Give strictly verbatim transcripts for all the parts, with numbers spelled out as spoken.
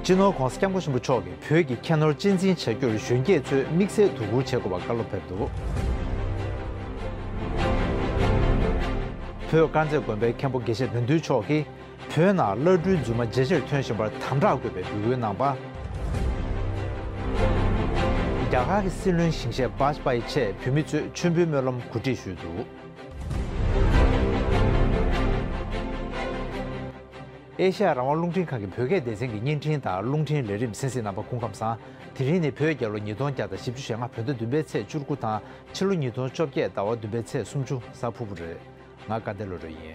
སྤྱི་ནོར་༧གོང་ས་༧སྐྱབས་མགོན་ཆེན་པོ་མཆོག་གིས་བོད་ཀྱི་ཁྱད་ནོར་གཅེས་འཛིན་བྱ་རྒྱུར་གཞོན་སྐྱེས་ཚོས་དམིགས་བསལ་དོ་ཁུར་བྱེད་དགོས་པར་བཀའ་སློབ་ཕེབས་འདུག་བོད་དཀར་མཛེས་དགོན་པའི་མཁན་པོ་དགེ་བཤེས་དགྲ་འདུལ་མཆོག་གིས། བོད་ནང་བླ་སྤྲུལ་རྫུན་མ་ཇེ་ཆེར་ཐོན་བཞིན་པར་དམ་དྲག་དགོས་པའི་འབོད་སྐུལ་གནང་བ། རྒྱ་གར་གྱི་སྲིད་བློན་ཞིང་གཤེགས་བཱཇ་པ་ཡི་ཆེད་བོད་མི་ཚོས་མཆོད་འབུལ་སྨོན་ལམ་གོ་སྒྲིག་ཞུས་འདུག་ཨེ་ཤ་ཡ་རང་དབང་རླུང་འཕྲིན་ཁང་གི་བོད་སྐད་སྡེ་ཚན་གྱི་བརྙན་འཕྲིན་དང་རླུང་འཕྲིན་ལས་རིམ་གསན་གཟིགས་རྣམ་པ་སྐུ་ཁམས་བཟང་། དེ་རིང་ནི་བོད་རྒྱལ་ལོ་ཉིས་སྟོང་བརྒྱ་དང་བཞི་བཅུ་ཞེ་ལྔ་བོད་ཟླ་བདུན་པའི་ཚེས་བཅུ་དགུ་དང་ཕྱི་ལོ་ཉིས་སྟོང་བཅོ་བརྒྱད་ཟླ་བ་བདུན་པའི་ཚེས་སུམ་ཅུ་གཟའ་ཕུར་བུ་རེད། ང་དགའ་ལྡན་བློ་གྲོས་ཡིན།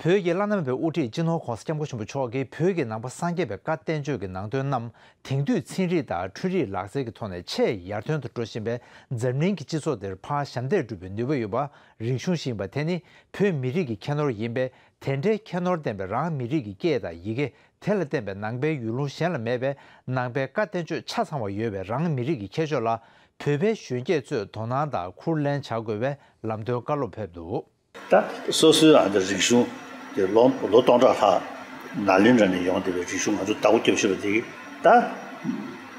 བོད་ཀྱི་བླ་ན་མེད་པའི་དབུ་ཁྲིད་སྤྱི་ནོར་༧གོང་ས་༧སྐྱབས་མགོན་ཆེན་པོ་མཆོག་གིས་བོད་ཀྱི་ནང་པ་སངས་རྒྱས་པའི་བཀའ་བསྟན་བཅོས་ཀྱི་ནང་དོན་རྣམས་དེང་དུས་ཚན་རིག་དང་འཕྲུལ་རིག་ལག་རྩལ་གྱི་ཐོག་ནས་ཆེས་ཡར་ཐོན་དུ་འགྲོ་བཞིན་པའི་འཛམ་གླིང་གི་སྤྱི་ཚོགས་འདིར་ཕར་ཞབས་འདེགས་སྒྲུབ་པའི་ནུས་པ་ཡོད་པ་རིག་གཞུང་ཞིག་ཡིན་པ་དེ་ནི་བོད་མི་རིགས་ཀྱི་ཁྱད་ནོར་ཡིན་པས། དེ་འདྲའི་ཁྱད་ནོར་ལྡན་པའི་རང་མི་རིགས་ཀྱི་སྐད་དང་ཡི་གེ་དེ་ལ་བརྟེན་པའི་ནང་པའི་ཡུལ་ལུང་གཞན་ལ་མེད་པའི་ནང་པའི་བཀའ་བསྟན་བཅོས་ཆ་ཚང་བ་ཡོད་པའི་རང་མི་རིགས་ཀྱི་ཁྱད་ཆོས་ལ་བོད་པའི་གཞོན་སྐྱེས་ཚོས་དོ་སྣང་དང་ཁུར་ལེན་བྱ་དགོས་པའི་ལམ་སྟོན་བཀའ་སློབ་ཕེབས་འདུག་ད་སོ་སོའི་ཨ་ནི་རིག་གཞུང་དེ་ལོ་ལོ་སྟོང་ཕྲག་ལྷག་ནཱ་ལེནྡྲ་ནས་ཡོང་བསྡད་པའི་རིག་གཞུང་ང་ཚོ་བདག་པོ་རྒྱབ་ཤེས་པ་དེ་ད་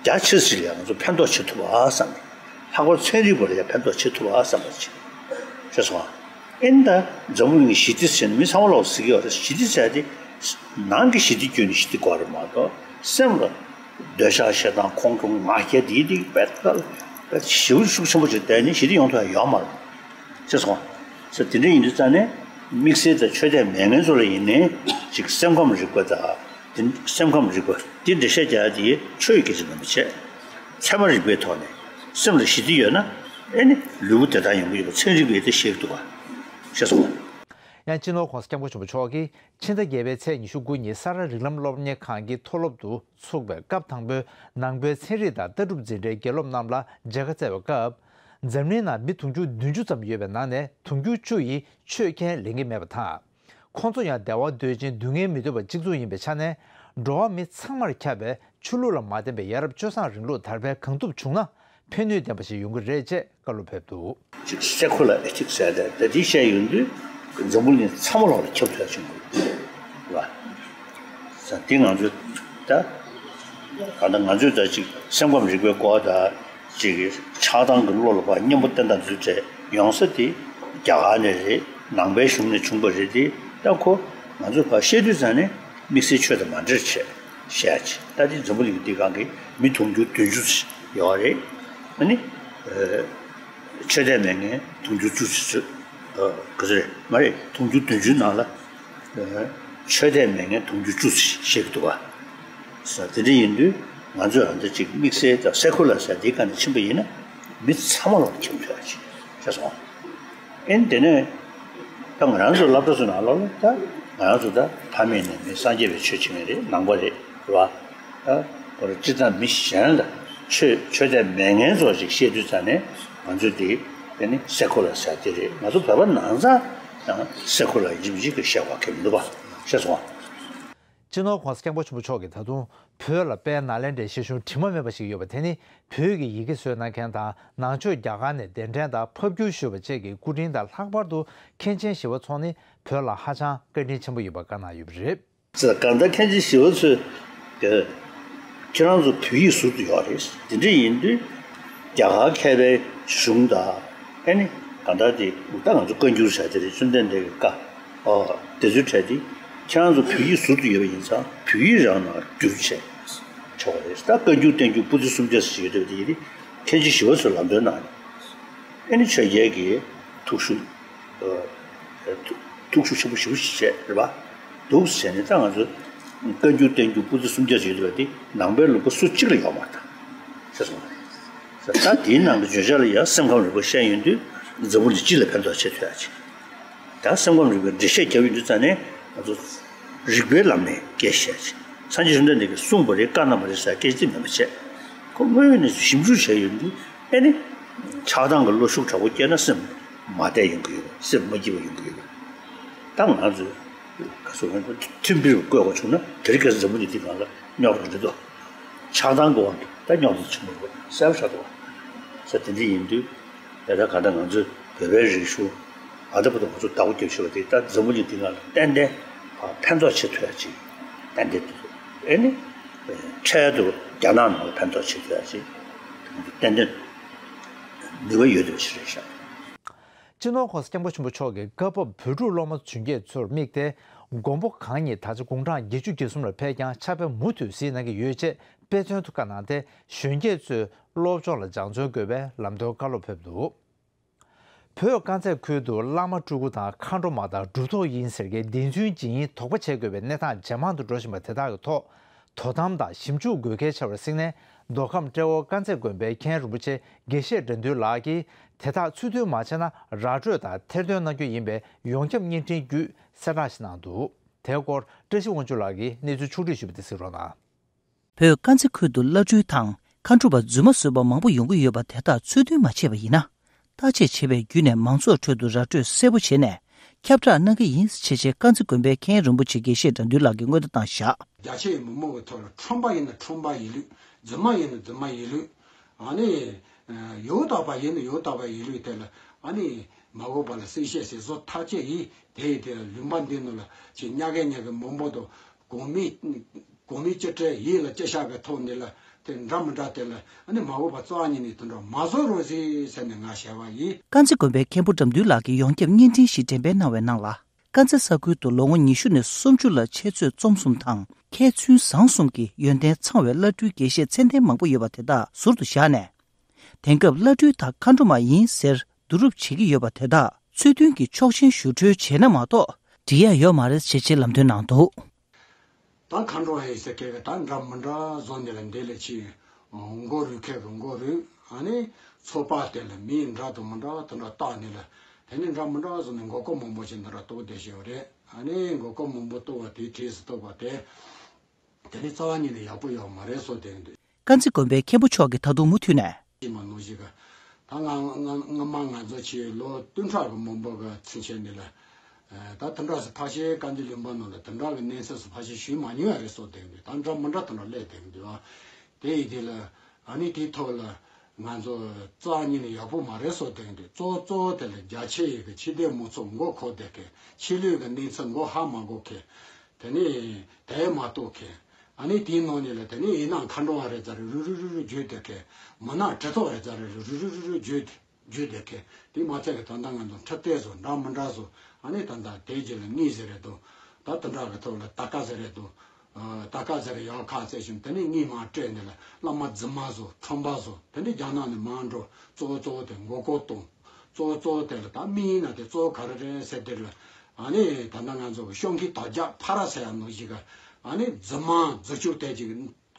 རྒྱ་ཆེ་ཞིག་ལ་ང་ཚོ་ཕན་ཐོགས་བྱེད་ཐུབ་ཨ་བསམ་ནས། ལྷག་པར་ཚན་རིག་པ་ལ་ཡང་ཕན་ཐོགས་བྱེད་ཐུབ་ཨ་བསམ་པ་ཅིག་ཤེས་སོང་ཨ། ཨེ་ནི་ད་འཛམ་བུ་གླིང་གི་ཞི་བདེ་ཟེར་ནས་མི་ཚང་མ་ལོག་ཟེར་གྱི་ཡོད་རེད། ཞི་བདེ་ཟེར་དེ་ནང་གི་ཞི་བདེ་བསྐྱོན་ནས་ཞི་བདེ་དགོས་རེད་མ་གཏོགས་སེམས་ལ་འདོད་ཆགས་ཞེ་སྡང་ཁོང་ཁྲོ་ང་རྒྱལ་དེའི་དེ་དཔེ་ཞེ་པོ་ཤུགས་ཆེན་པོ་ཅིག་བསྡད་ནས་ཞི་བདེ་ཡོང་ཐུབ་ཡ་ཡོད་མ་རེད། ཤེས་སོང་། ས་དེ་འདྲ་ཡིན་དུས་ཙང་ནས་དམིགས་བསལ་དང་ཆོས་དད་མེད་མཁན་ཚོ་ལ་ཡིན་ནའི་ཅིག་སེམས་ཁམས་རིག་པ་དང་དེ་སེམས་ཁམས་རིག་པ་དེ་འགྲེལ་བཤད་རྒྱག་ཡ་དེ་ཆོས་ཡི་སྐད་ཆ་ནང་མི་བྱེད། ཚད་མ་རིག་པའི་ཐོག་ནས་སེམས་ལ་ཞི་བདེ་ཡོད་ན་ཨེ་ནི་ལུས་པོ་བདེ་ཐང་ཡོང་གི་ཡོད་པ་ཚན་རིག་པས་དེ་ཤེས་ཀྱི་འདུག་ག་ཤེས་སོང་། ཡང་སྤྱི་ནོར་༧གོང་ས་༧སྐྱབས་མགོན་ཆེན་པོ་མཆོག་གིས་ཕྱི་ཟླ་བརྒྱད་པའི་ཚེས་ཉི་ཤུ་དགུ་ཉིན་ས་རཱ་རིགས་ལམ་སློབ་གཉེར་ཁང་གི་མཐོ་སློབ་ཏུ་ཚུགས་པའི་སྐབས་དང་པོའི་ནང་པའི་ཚན་རིག་དང་ལྟ་གྲུབ་འཛིན་གྲྭའི་དགེ་སློབ་རྣམས་ལ་མཇལ་ཁ་བསྩལ་བའི་སྐབས། འཛམ་གླིང་ནང་མི་དུང་ཕྱུར་བདུན་ཅུ་ཙམ་ཡོད་པའི་ནང་ནས་དུང་ཕྱུར་བཅུ་ཡིས་ཆོས་ཁས་ལེན་གྱི་མེད་པ་དང་། ཁོང་ཚོ་ཡང་བདེ་བ་འདོད་ཅིང་སྡུག་བསྔལ་མི་འདོད་པ་གཅིག་མཚུངས་ཡིན་པའི་ཆ་ནས། འགྲོ་བ་མི་ཚང་མར་ཁྱབ་པའི་ཆོས་ལུགས་ལ་མ་བརྟེན་པའི་ཡ་རབས་སྤྱོད་བཟང་རིང་ལུགས་དར་སྤེལ་གང་ཐུབ་བྱུང་ན་ཕན་ནུས་ལྡན་པ་ཞིག་ཡོང་གི་རེད་ཅེས་བཀའ་སློབ་ཕེབས་འདུག་ཅིག་སེ་ཁུ་ལར་ཨེ་ཐིག་སི་ཟེར་ཏེ་ད་འདི་བཤད་ཡོང་དུས་འཛམ་བུ་གླིང་ཚང་མ་ལོག་ལ་ཁྱབ་ཐུབ་ཡ་བྱུང་གི་རེད་བ། ས་འདི་ང་ཚོས་ད་ག་ད་ང་ཚོས་ད་ཅིག་སེམས་ཁམས་རིག་པའི་སྐོར་ད་ཅིག་ཆགས་སྡང་གི་བློ་ལ་ཕར་གཉེན་པོ་བསྟེན་སྟངས་འཛུལ་བྱས་ཡོང་ས་དེ་རྒྱ་གར་ནས་རེད། ནང་པའི་གཞུང་ནས་བྱུང་བ་རེད་དེ། ད་ཁོ་ང་ཚོས་ཕར་བཤད་དུས་ཙང་ནས་དམིགས་བསལ་ཆོས་དང་མ་འབྲེལ་བྱས་བཤད་ཡ་ཅིག་ད་དེ་འཛམ་བུ་གླིང་གི་འདི་སྒང་གི་མི་དུང་ཕྱུར་བདུན་ཅུ་ཡོད་རེད། ཨ་ནི་ཆོས་དད་མེད་མཁན་དུང་ཕྱུར་བཅུ་ཙམ་ཡོད། ག་ཚོད་རེད་མ་རེད། དུང་ཕྱུར་བདུན་ཅུའི་ནང་ལ་ཆོས་དད་མེད་མཁན་དུང་ཕྱུར་བཅུ་ཙམ་བཤད་ཀྱི་འདུག་བ། དེ་འདྲ་ཡིན་དུས་ང་ཚོས་ཨ་འདྲ་ཅིག་དམིགས་བསལ་དང་སེ་ཁུ་ལར་ཟེར་འདིའི་སྒང་ནས་ཕྱིན་པ་ཡིན་ན་མི་ཚང་མ་ལ་ཁྱབ་ཐུབ་ཡ་ཅིག་ཤེས་སོང་། ཨེ་ནི་དེ་ནས་ད་ང་རང་ཚོ་སློབ་གྲྭ་ཚོ་ནང་ལོགས་ལ་ད་ང་རང་ཚོ་ད་ཕ་མེས་ནས་མི་སངས་རྒྱས་པའི་ཆོས་བྱེད་མཁན་རེད། ནང་པ་རེད་རེད་བ། ད་ཁོ་རང་སྤྱིར་བཏང་མི་གཞན་ལ་ཆོས་ཆོས་དད་མེད་མཁན་ཚོ་ཞིག་བཤད་དུས་ཙང་ནས་ང་ཚོས་དེ་དེ་ནི་སེ་ཁུ་ལར་ཟེར་དེ་རེད། ང་ཚོ་བོད་པ་ནང་ཚང་ཡང་སེ་ཁུ་ལར་ཡིན་གཅིག་གི་བཤད་པ་གལ་མི་འདུག་བ། ཤེས་སོང་ང་། སྤྱི་ནོར་༧གོང་ས་༧སྐྱབས་མགོན་ཆེན་པོ་མཆོག་གིས་ད་དུང་བོད་ལ་དཔལ་ནཱ་ལེནྡྲའི་ཤེར་ཕྱུན་དྲི་མ་མེད་པ་ཞིག་ཡོད་པ་དེ་ནི་བོད་ཀྱི་ཡི་གེ་བཟོས་གནང་མཁན་དང་ནང་ཆོས་རྒྱ་གར་ནས་གདན་འདྲེན་དང་ཕབ་བསྒྱུར་ཞུས་པ་བཅས་ཀྱི་སྐུ་དྲིན་དང་། ལྷག་པར་དུ་མཁན་ཆེན་ཞི་བ་འཚོ་ནི་བོད་ལ་ཧ་ཅང་བཀའ་དྲིན་ཆེན་པོ་ཡིན་པ་བཀའ་གནང་ཡོད་པ་རེད། ཙི་གང་ལྟར་མཁན་ཆེན་ཞི་བ་འཚོས་ཀྱིས་ཁྱེད་རང་ཚོ་བོད་ཡིག་ཟུར་དུ་ཡོད་རེད། དེ་འདྲ་ཡིན་དུས་རྒྱ་གར་མཁས་པའི་གཞུང་དང་ཨེ་ནི་གང་ལྟར་དེ་ད་ང་ཚོ་བཀའ་འགྱུར་བྱ་དེ་རེད། བཅོམ་ལྡན་འདས་ཀྱི་བཀའ་ཨོ་དེ་ཚོའི་གྲས་དེ་ཁྱེད་རང་ཚོ་བོད་ཡིག་ཟུར་དུ་ཡོད་པ་ཡིན་ཙང་བོད་ཡིག་རང་ནང་བསྒྱུར་བྱས་ཆོག་པ་རེད། ད་བཀའ་འགྱུར་བསྟན་འགྱུར་པོ་ཏི་སུམ་བརྒྱ་ཟེར་ཡོད་དེ་དེ་ཡིན་དུས་མཁན་ཆེན་ཞི་བ་འཚོས་ལམ་སྟོན་གནང་ནས་ཨེ་ནི་ཆོས་རྒྱལ་གྱི་ཐུགས་ཤུགས། ཐུགས་ཤུགས་ཆེན་པོ་ཞེ་པོ་ཞིག་བྱས་རེད་པ། འདུག་ཟེར་ནས་ད་ང་ཚོ་བཀའ་འགྱུར་བསྟན་འགྱུར་པོ་ཏི་སུམ་བརྒྱ་ཟེར་ཡོད་པ་དེ་ནང་པའི་ལུང་པ་སུ་གཅིག་ལ་ཡོད་མ་རེད་ཟེར་སོང་བ་རེད། ད་དེའི་ནང་གི་བརྗོད་བྱ་ལ་ཡང་སེམས་ཁམས་རིག་པ་བཤད་ཡོང་དུས་འཛམ་བུ་གླིང་སྤྱི་ལ་ཕན་ཐོགས་བྱེད་ཐུབ་ཡ་ཅིག་ད་སེམས་ཁམས་རིག་པའི་འགྲེལ་བཤད་རྒྱབ་ཡོང་དུས་ཙང་ནས་ང་ཚོ་རིག་པའི་ལམ་ནས་སྐད་བཤད་ཅིག་སངས་རྒྱས་བཅོམ་ལྡན་འདས་ཀྱིས་གསུངས་པ་རེད། བཀའ་གནང་བ་རེད་ཟེར་སྐད་ཅིག་མེད་པ་བྱས། ཁོ་དངོས་ཡོད་གནས་ཚུལ་ཞིབ་འཇུག་བྱས་ཡོང་དུས་ཨེ་ནི་ཆགས་སྡང་གི་བློ་ཤུགས་དྲག་པོ་སྐྱེས་ན་སེམས་མ་བདེ་ཡོང་གི་ཡོད་པ། སེམས་མ་སྐྱིད་པ་ཡོང་གི་ཡོད་པ། ད་ང་ཚོས་ ག་སོ་མཐུན་པར་བཀོད་པ་བྱུང་ན་དེ་རིང་ཁ་སང་འཛམ་བུ་གླིང་འདི་སྒང་ལ་རྙོག་དྲ་འདི་ཚོ་ཆགས་སྡང་གི་དབང་གིས་ད་རྙོག་དྲ་ཆེན་པོ་ཡོད་པ་གསལ་པོ་ཆགས་འདུག་བ། ས་དེ་འདྲ་ཡིན་དུས་ཡ་ད་ག་ད་ང་ཚོའི་བོད་པའི་རིག་གཞུང་ཨ་ད་བར་དུ་ང་ཚོ་བདག་པོ་རྒྱབ་བཞག་པ་དེ་ད་འཛམ་བུ་གླིང་འདི་སྒང་ལ་ཏན་ཏན་ཕན་ཐོགས་བྱེད་ཐུབ་ཡ་ཅིག་ཏན་ཏན་འདུག་ཨེ་ནི་འཕྲལ་དུ་རྒྱ་ནག་ནང་ལ་ཕན་ཐོགས་བྱེད་ཐུབ་ཡ་ཅིག་ཏན་ཏན་ནུས་པ་ཡོད་འདུག་ཞིག་རེད་ཤག་སྤྱི་ནོར་༸གོང་ས་༸སྐྱབས་མགོན་ཆེན་པོ་མཆོག་གིས་སྐབས་བབ་བོད་ཕྲུག་སློབ་མ་གཞོན་སྐྱེས་ཚོར་དམིགས་ཏེ། མགོན་པོ་གང་ཉིད་ད་ཆ་དགུང་གྲངས་བརྒྱད་ཅུ་གྱ་གསུམ་ལ་ཕེབས་ཀྱང་ཕྱག་དཔེ་མུ་མཐུད་གཟིགས་གནང་གི་ཡོད་ཅེས་དཔེ་མཚོན་དུ་བཀའ་གནང་སྟེ། གཞོན་སྐྱེས་ཚོས་སློབ་སྦྱོང་ལ་སྦྱང་བརྩོན་དགོས་པའི་ལམ་སྟོན་བཀའ་སློབ་ཕེབས་འདུག་བོད་དཀར་མཛེས་ཁུལ་དུ་བླ་མ་སྤྲུལ་སྐུ་དང་མཁའ་འགྲོ་མ་དང་གྲུབ་ཐོབ་ཡིན་ཟེར་མཁན་བདེན་རྫུན་ཇི་ཡིན་དོགས་པ་བྱེད་དགོས་པའི་གནས་སྟངས་ཇེ་མང་དུ་འགྲོ་བཞིན་པ་དེ་དག་གི་ཐོག་དོ་དམ་དང་ཞིབ་འཇུག་དགོས་གལ་ཆེ་བར་གཟིགས་ནས། མདོ་ཁམས་ཏྲེ་ཧོར་དཀར་མཛེས་དགོན་པའི་མཁན་རིན་པོ་ཆེ་དགེ་བཤེས་དགྲ་འདུལ་ལགས་ཀྱིས་དེ་དག་ཚུལ་མཐུན་མ་བྱས་ན་ར་སྤྲོད་དང་ཐེར་འདོན་གནང་རྒྱུ་ཡིན་པའི་ཡོངས་ཁྱབ་བརྙན་འཕྲིན་བརྒྱུད་གསལ་བསྒྲགས་ཤིག་གནང་འདུག་དེའི་སྐོར་བཀྲ་ཤིས་དབང་ཕྱུག་ལགས་ཀྱིས་གནས་ཚུལ་ཕྱོགས་བསྒྲིགས་ཞུས་པ་དེ་གཟིགས་རོགས་གནང་། བོད་དཀར་མཛེས་ཁུལ་དུ་བླ་སྤྲུལ་དང་མཁའ་འགྲོ་པ་རྫུན་མ་བཟོས་པ་མང་པོ་ཡོང་གི་ཡོད་པ་དེ་དག་ཚུལ་མཐུན་མ་བྱས་པ་ཡིན་ན། བརྟག་དཔྱད་བྱས་པའི་བརྒྱུད་ནས་མང་ཚོགས་ཁྲོད་དུ་ར་སྤྲོད་གསལ་པོ་བྱས་ནས་ཁྱབ་བསྒྲགས་གནང་གི་ཡིན་ཞེས་བྱས་དཀར་མཛེས་དགོན་པའི་མཁན་རིན་པོ་ཆེ་དགེ་བཤེས་དགྲ་འདུལ་ལགས་ཀྱིས་སྔོན་བརྡ་བཏང་བཞག་རྒྱ་ཆེའི་མི་མང་གི་ཐོག་ལ་ཁྲོམ་པ་ཡིན་ན་ཁྲོམ་པ་ཡིན་ལུགས། རྫུན་མ་ཡིན་ན་རྫུན་མ་ཡིན་ལུགས། ཨ་ནི། ཡོད་དག་པ་ཡིན་ན་ཡོད་དག་པ་ཡིན་ལུགས་དེ་ལ་ཨ་ནི། མ་འོངས་པ་ལ་གསལ་བཤད་ཟེར་བཟོ་ཐག་བཅད་ཡིན་དེ་ཡིན་དེ་ལ་ལུང་པ་འདི་ནང་ལ་ཅིག་ཉག་གེ་ཉག་གེ་མང་པོ་དང་གོང་མའི་གོང་མའི་སྤྱི་སྒྲ་ཡིད་ལ་ཅི་ཤར་གི་ཐོག་འདི་ལ་དེ་འདྲ་མི་འདྲ་དེ་ལ་ཨ་ནི་མ་འོངས་པ་རྩ་བ་ཉིད་ནས་དེ་འདྲ་མ་བཟོ་རོགས་ཟེར་ཟེར་ནས་ང་ཞུ་བ་ཡིན། དཀར་མཛེས་དགོན་པའི་མཁན་པོ་དགྲ་འདུལ་ལགས་ཀྱིས་ཡོངས་ཁྱབ་བརྙན་འཕྲིན་ཞིག་འགྲེམས་སྤེལ་གནང་བའི་ནང་ལ། དཀར་མཛེས་ས་ཁུལ་དུ་ལོ་ངོ་ཉི་ཤུ་ནས་སུམ་ཅུ་ལ་འཆད་རྩོད་རྩོམ་གསུམ་དང་མཁས་བཙུན་བཟང་གསུམ་གྱི་ཡོན་ཏན་ཚང་བའི་བླ་སྤྲུལ་དགེ་བཤེས་མཚན་ལྡན་མང་པོ་ཡོད་པ་དེ་དག་ཟུར་དུ་བཞག་ནས། དེང་སྐབས་བླ་སྤྲུལ་དང་མཁའ་འགྲོ་མ་ཡིན་ཟེར་བསྡུ་རུབ་བྱེད་ཀྱི་ཡོད་པ་དེ་དག་ཚུལ་མཐུན་གྱི་ཆོག་མཆན་ཞུ་འཁྲོལ་བྱས་ན་མ་གཏོགས་འགྲིག་ཡ་ཡོད་མ་རེད་ཞེས་ཆེས་ལམ་སྟོན་གནང་འདུག་ད་མཁའ་འགྲོ་ཧེ་ཟེར་མཁན་གྱི་ད་འདྲ་མི་འདྲ་བཟོ་ནས་ལ་འདི་ལ་ཕྱིན། མགོ་རུས་མཁན་གྱི་མགོ་རུས། ཨ་ནི་ཚོགས་པ་དེ་ལ་མིང་འདྲ་དང་མི་འདྲ་དེ་འདྲ་བཏགས་ནས་ལ་དེ་ནི་འདྲ་མི་འདྲ་བཟོ་ནས་མགོ་སྐོར་མང་པོ་ཞིག་འདི་འདྲ་གཏོགས་བསྡད་བཞག་ཡོད་རེད། ཨ་ནི་མགོ་སྐོར་མང་པོ་གཏོགས་པ་དེའི་གྲས་སུ་གཏོགས་པ་དེ་དེ་ནི་རྩ་བ་ཉིད་ནས་ཡག་པོ་ཡོད་མ་རེད་བཟོ་བསྡད་ཀྱི་འདུག་དཀར་མཛེས་དགོན་པའི་མཁན་པོ་མཆོག་གིས་ད་དུང་མུ་མཐུད་ནས། ཅི་མ་ནོར་ཞིག་ག་ད་ང་ང་སྔ་མ་ང་ཚོ་ཆེ་ལོ་བདུན་ཕྲག་གི་མང་པོ་གི་ཚུན་ཆད་ནས་ལ། ད་དེ་འདྲ་སེ་ཕ་ཤེ་དཀར་མཛེས་ལུང་པ་ནང་ལ་དེ་འདྲ་གི་གནས་ཚུལ་སུ་ཕ་ཤེ་ཞུས་མ་མྱོང་ཡ་རེད་བཟོ་བསྡད་ཀྱི་འདུག་ད་འདྲ་མི་འདྲ་དེ་འདྲ་སླེབས་བསྡད་ཀྱི་འདུག་ཨ། དེ་ཡིན་དེ་ལ་ཨ་ནི་དེའི་ཐོག་ལ་ང་ཚོ་རྩ་བ་ཉིད་ནས་ཡག་པོ་མ་རེད་བཟོ་བསྡད་ཀྱི་འདུག་གཙོ་བོ་གཙོ་བོ་དེ་ལ་རྒྱ་ཆེ་ཡི་གི་ཕྱི་སྡེ་མང་ཚོགས་མགོ་འཁོར་བསྡད་མཁན་ཕྱི་ལོགས་གི་གནས་ཚུལ་མགོ་ཧ་མ་གོ་མཁན། དེ་ནས་དེ་མ་གཏོགས་མཁན། ཨ་ནི་དེའི་ནང་ནས་ལ་དེ་ནས་ཡིན་ན་མཁའ་འགྲོ་བ་རེད་ཙང་རེ་རུ་རུ་རུ་རུ་བརྗོད་བསྡད་མཁན། མིན་ན་གྲུབ་ཐོབ་རེད་ཙང་རེ་རུ་རུ་རུ་རུ་བརྗོད་བརྗོད་བསྡད་མཁན། དེ་མ་ཚད་ཀྱི་ད་ལྟ་ང་ཚོ་འཁྲབ་སྟོན་བཟོ་འདྲ་མི་འདྲ་བཟོ། ཨ་ནི་ད་ལྟ་དེའི་རྗེས་ལ་གཉིས་ཟེར་རེད་དོ། ད་དེ་འདྲ་གི་ཐོག་ལ་ད་ཀ་ཟེར་རེད་དོ། ད་ཀ་ཟེར་ཡག་ཁ་བཙལ་བྱུང་དེ་ནས་གཉིས་མ་སྤྲད་ནས་ལ་བླ་མ་རྫུན་མ་བཟོ་ཁྲོམ་པ་བཟོ་དེ་འདྲ་རྒྱ་ནག་ནས་མར་འགྲོ་གཙོ་བོ་གཙོ་བོ་དེ་མགོ་སྐོར་གཏོང་། གཙོ་བོ་གཙོ་བོ་དེ་ལ་ད་མི་ཡིན་ན་དེ་གཙོ་བོ་ག་རེ་རེད་ཟེར་དེ་ལ། ཨ་ནི་ད་ལྟ་ང་ཚོ་གི་ཤོང་གི་དོག་རྒྱག་ཕ་ར་ཟེར་ཡ་ནོ་ཞིག་ག་ཨ་ནི་རྫུན་མ་རྫུན་སྐྱོར་དེ་ཅིག་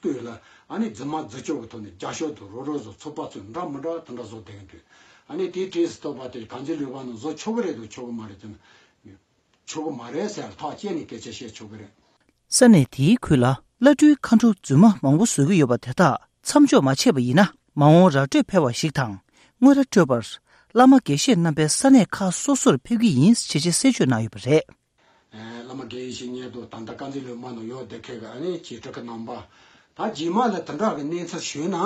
བསྐོས་ལ་ཨ་ནི་རྫུན་མ་རྫུན་སྐྱོར་གི་ཐོག་ནས་རྒྱ་ཤོག་ཏུ་རོ་རོ་བཟོ་ཚོགས་པ་ཚོས་འདྲ་མི་འདྲ་དེ་འདྲ་བཟོ་བསྡད་ཀྱི་འདུག་ཨ་ནི་དེའི་གྲས་སུ་གཏོགས་པ་དེ་གངས་ཅན་ལུས་པ་ནང་བཟོ་ཆོག་གི་རེད་འདུག་ཆོག་གི་མ་རེད་ཟེར་ན་ཆོག་གི་མ་རེད་ཟེར་ཐག་བཅད་ནས་སྐད་ཆ་བཤད་ཆོག་གི་རེད། ས་གནས་དེའི་ཁུལ་ལ་བླ་སྤྲུལ་མཁའ་འགྲོ་རྫུན་མ་མང་པོ་བཟོ་གི་ཡོད་པ་དེ་དག་མཚམས་འཇོག་མ་བྱས་པ་ཡིན་ན་མ་འོངས་ར་སྤྲོད་འཕེར་བ་ཞིག་དང་དངོས་ར་སྤྲོད་པར་བླ་མ་དགེ་བཤེས་རྣམ་པས་ས་གནས་ཁག་སོ་སོར་ཕེབས་ཀྱི་ཡིན་ཞེས་ཆེས་གསལ་བརྗོད་གནང་ཡོད་པ་རེད། བླ་མ་དགེ་བཤེས་ཉན་དུ་ད་ལྟ་དཀར་མཛེས་ལུང་པ་ནང་ཡོད་བསྡད་མཁན་གྱི་ཨ་ནི་ཆེ་ཕྲུག་གི་རྣམ་པ། ད་རྗེས་མ་ལ་དེ་འདྲ་གི་གནས་ཚུལ་ཞུས་ན།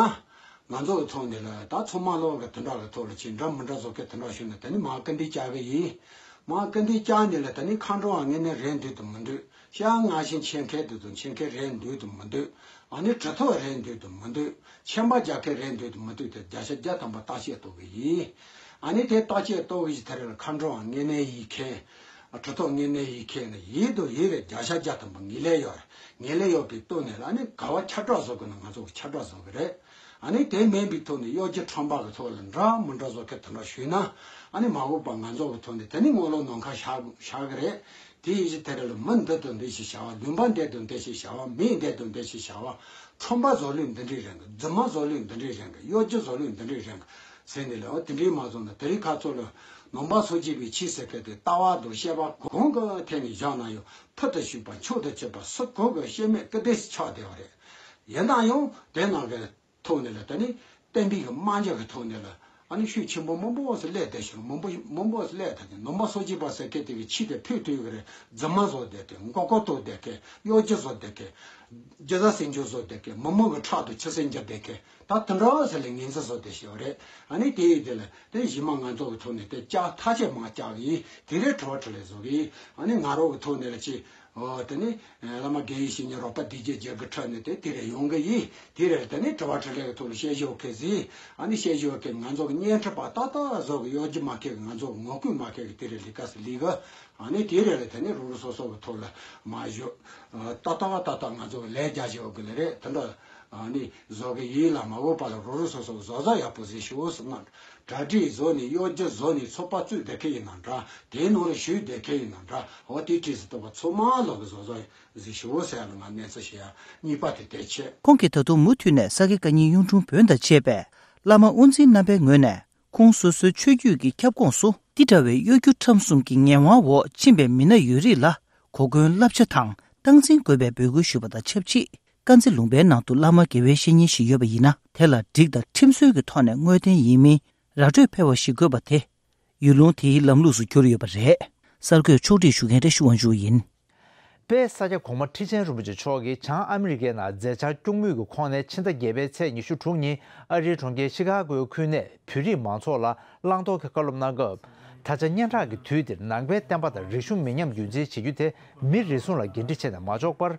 ང་ཚོ་གི་ཐོག་ནས་ལ་ད་ཚང་མ་ལོག་གི་དེ་འདྲ་གི་ཐོག་ལ་ཆེས་འདྲ་མི་འདྲ་བཟོ་མཁན་དེ་འདྲ་ཞུས་ན་དེ་ནི་མ་སྐུལ་འདེད་བྱ་གི་ཡིན། མ་སྐུལ་འདེད་བྱ་ནས་ལ་དེ་ནི་མཁའ་འགྲོ་བ་དངོས་གནས་རེད་འདུག་དང་མི་འདུག་ཤ་ང་བཞིན་ཆེད་མཁན་དེ་ཚོ་ཆེད་མཁན་རེད་འདུག་དང་མི་འདུག་ཨ་ནི་གྲུབ་ཐོབ་རེད་འདུག་དང་མི་འདུག་ཆེན་པ་རྒྱག་མཁན་རེད་འདུག་དང་མི་འདུག་དེ་བརྒྱ་ཆ་བརྒྱ་ཐམ་པ་བརྟག་དཔྱད་གཏོང་གི་ཡིན། ཨ་ནི་དེ་བརྟག་དཔྱད་གཏོང་གི་ཡིན་དེ་རེད་ལ་མཁའ་འགྲོ་བ་དངོས་གནས་ཡིན་མཁན། གྲུབ་ཐོབ་དངོས་གནས་ཡིན་མཁན་ནི་ཡིན་དང་ཡིན་རེད་བརྒྱ་ཆ་བརྒྱ་ཐམ་པ་ངེས་ལེགས་ཡོད་རེད། ངེས་ལེགས་ཡོད་པའི་སྟེང་ནས་ལ་ཨ་ནི་ག་བ་ཁྱབ་བསྒྲགས་བཟོ་དགོས་ན་ང་ཚོ་ཁྱབ་བསྒྲགས་བཟོ་གི་རེད། ཨ་ནི་དེ་མིན་པའི་ཐོག་ནས་གཡོ་སྒྱུ་ཁྲམ་པ་གི་ཐོག་ལ་འདྲ་མི་འདྲ་བཟོ་མཁན་དེ་འདྲ་ཞུས་ན། ཨ་ནི་མ་འོངས་པ་ང་ཚོ་གི་ཐོག་ནས་དེ་ནི་དངུལ་ལོར་ནང་ཁ་བཞག་བཞག་གི་རེད། དེ་ཡིན་གྱི་དེ་རེད་ལ་མི་འདི་དང་འདི་ཞིག་བྱ་བ་ལུང་པ་འདི་དང་འདི་ཞིག་བྱ་བ་མི་འདི་དང་འདི་ཞིག་བྱ་བ། ཁྲོམ་པ་བཟོ་ལུགས་འདི་འདྲས་རེད་གི་རྫུན་མ་བཟོ་ལུགས་འདི་འདྲས་རེད་གི་གཡོ་སྒྱུ་བཟོ་ལུགས་འདི་འདྲས་རེད་གི་ཟེར་ནས་ལ་འོ་དེ་འདྲས་མ་བཟོ་ན་དེ་རིང་ཁ་ཚོ་ལ་ནང་པ་སངས་རྒྱས་པའི་ཆོས་ཟེར་མཁན་དེ་ལྟ་བ་དང་བཤད་པ་གང་གི་ཐད་ནས་བཞག་ན་ཡང་ཕུལ་དུ་ཞུགས་པ་མཆོག་ཏུ་གྱུར་པ་སུ་གང་གི་བཤད་མེད་སྐུར་འདེབས་སུ་ཆགས་བསྡད་པ་རེད། ཡིན་ན་ཡང་དེ་ནང་གི་ཐོག་ནས་ལ་ད་ནི་བསྟན་པའི་གི་དམག་འཇོག་གི་ཐོག་ནས་ལ་ ཨ་ནི་ཤུགས་ཆེན་པོ་མང་པོ་ཟེར་སླེབས་བསྡད་ཤག་མང་པོ་མང་པོ་ཟེར་སླེབས་ད་དེ་ནོམ་པ་སོ་སྐྱེས་པ་ཟེར་མཁན་དེ་གི་ཕྱི་དེ་ཕུད་དུས་གི་རེད། རྫི་མ་བཟོ་བསྡད་མཁན། མགོ་སྐོར་གཏོང་བསྡད་མཁན། གཡོ་སྒྱུ་བཟོ་བསྡད་མཁན། རྒྱུ་ཟ་སྲིན་ཆུང་བཟོ་བསྡད་མཁན། མི་མང་གི་ཕྲག་ཏུ་ཁྱི་སེར་འཇབ་བསྡད་མཁན། ད་དེ་འདྲ་ཟེར་ལས་ངན་ཚ་བཟོ་བསྡད་ཤག་རེད། ཨ་ནི་དེ་ཡི་དེ་ལ་དེ་གཞི་མ་ང་ཚོ་གི་ཐོག་ནས་དེ་ལྕགས་ཐག་ཆད་མ་བཅག་གི་ཡིན། དེ་རེད་དྲི་བ་དྲིས་ལན་བཟོ་གི་ཡིན། ཨ་ནི་ང་རང་གི་ཐོག་ནས་ལ་ཅི། ཨོ་དེ་ནི་བླ་མ་དགེ་བའི་བཤེས་གཉེན་རོགས་པ་སྡེ་བརྒྱད་བརྒྱད་ཀྱི་ཁྲོད་ནས་དེ་དེ་རེད་ཡོང་གི་ཡིན། དེ་རེད་དེ་ནི་དྲི་བ་དྲིས་ལན་གི་ཐོག་ལ་བཤད་ཞོར་གི་ཟིན། ཨ་ནི་བཤད་ཞོར་གི་ང་ཚོ་གི་བརྙན་འཕྲིན་པ་ཏག་ཏག་བཟོ་གི་གཡོ་སྒྱུ་མ་མཁས་གི་ང་ཚོ་གི་ངོ་རྒོལ་མ་མཁས་གི་དེ་རེད་ལི་ཀ་སི་ལི་གི། ཨ་ནི་དེ་རེད་ལ་དེ་ནི་རུ་རུ་སོ་སོ་གི་ཐོག་ལ་མ་ཞོ། ཏག་ཏག་ཏག་ཏག་ང་ཚོ་གི་ལས་རྒྱ་ཞོར་གི་ལ་རེད་དེ་འདྲ། ཨ་ནི་བཟོ་གི་ཡིན་ལ་མ་འོས་པ་ལ་རུ་རུ་སོ་སོ་གི་བཟོ་བཟོ་ཡག་པོ་ཟིན་ཞུ་ཟེར་ན། གྲ་སྒྲིག་བཟོ་ནས་གཡོ་སྒྱུ་བཟོ་ནས་ཚོགས་པ་བཙུགས་བསྡད་མཁན་ཡིན་ན་འདྲ། དེའི་ནང་ལ་ཞུགས་བསྡད་མཁན་ཡིན་ན་འདྲ། འོ་དེའི་གྲས་སུ་གཏོགས་པ་ཚང་མ་ལོག་གི་བཟོ་བཟོ་ཟིག་ཞུ་ཟེར་ཡ་ལ་ང་གནས་ཚུལ་ཞུ་ཡ་གཉིས་པ་དེ་དེ་བྱས། ཁོང་གིས་ད་དུང་མུ་མཐུད་ནས་ས་དགེ་བཀའ་རྙིང་གཡུང་དྲུང་བོན་དང་བཅས་པའི་བླ་མ་དབུ་འཛིན་རྣམ་པའི་ངོས་ནས་ཁོང་སོ་སོའི་ཆོས་བརྒྱུད་ཀྱི་ཁྱབ་ཁོངས་སུ་འདི་འདྲ་བའི་གཡོ་སྒྱུ་ཁྲམ་གསུམ་གྱི་ངན་དབང་འོག་ཕྱིན་པའི་མི་སྣ་ཡོད་རིགས་ལ་གོ་སྐོན་བསླབ་བྱ་དང་སྟངས་འཛིན་དགོས་པའི་འབོད་སྐུལ་ཞུས་པ་དང་ཆབས་ཅིག་དཀར་མཛེས་ལུང་པའི་ནང་དུ་བླ་མ་དགེ་བའི་བཤེས་གཉེན་ཞིག་ཡོད་པ་ཡིན་ན། དེ་ལ་སྒྲིག་དང་ཁྲིམས་སྲོལ་གྱི་ཐོག་ནས་དངོས་བདེན་ཡིན་མིན་ར་སྤྲོད་ཕེབས་པ་ཞིག་དགོས་པ་དེ་ཡུལ་ལུང་དེའི་ལམ་ལུགས་སུ་གྱུར་ཡོད་པ་རེད། གསར་འགོད་ཕྱོགས་སྒྲིག་ཞུ་མཁན་བཀྲ་ཤིས་དབང་ཕྱུག་ཡིན། དཔལ་ས་སྐྱ་གོང་མ་ཁྲི་ཆེན་རིན་པོ་ཆེ་མཆོག་གིས་བྱང་ཨ་མི་རི་ཀའི་ནང་མཛད་འཆར་སྐྱོང་མུས་ཀྱི་ཁོངས་ནས་ཕྱི་ཟླ་བརྒྱད་པའི་ཚེས་ཉི་ཤུ་དྲུག་ཉིན་ཨ་རིའི་གྲོང་ཁྱེར་ཤི་ཀ་གོའི་ཁུལ་ནས་བོད་རིགས་མང་ཚོགས་ལ་བླང་དོར་གྱི་བཀའ་སློབ་གནང་སྐབས། ད་ཆ་སྙན་གྲགས་ཀྱི་དུས་འདིར་ནང་པའི་བསྟན་པ་དང་རིག་གཞུང་མི་ཉམས་རྒྱུན་འཛིན་བྱེད་རྒྱུ་དེ་མི་རེ་ཟུང་ལ་འགན་འཁྲི་བྱས་ནས་མ་འཇོག་པར།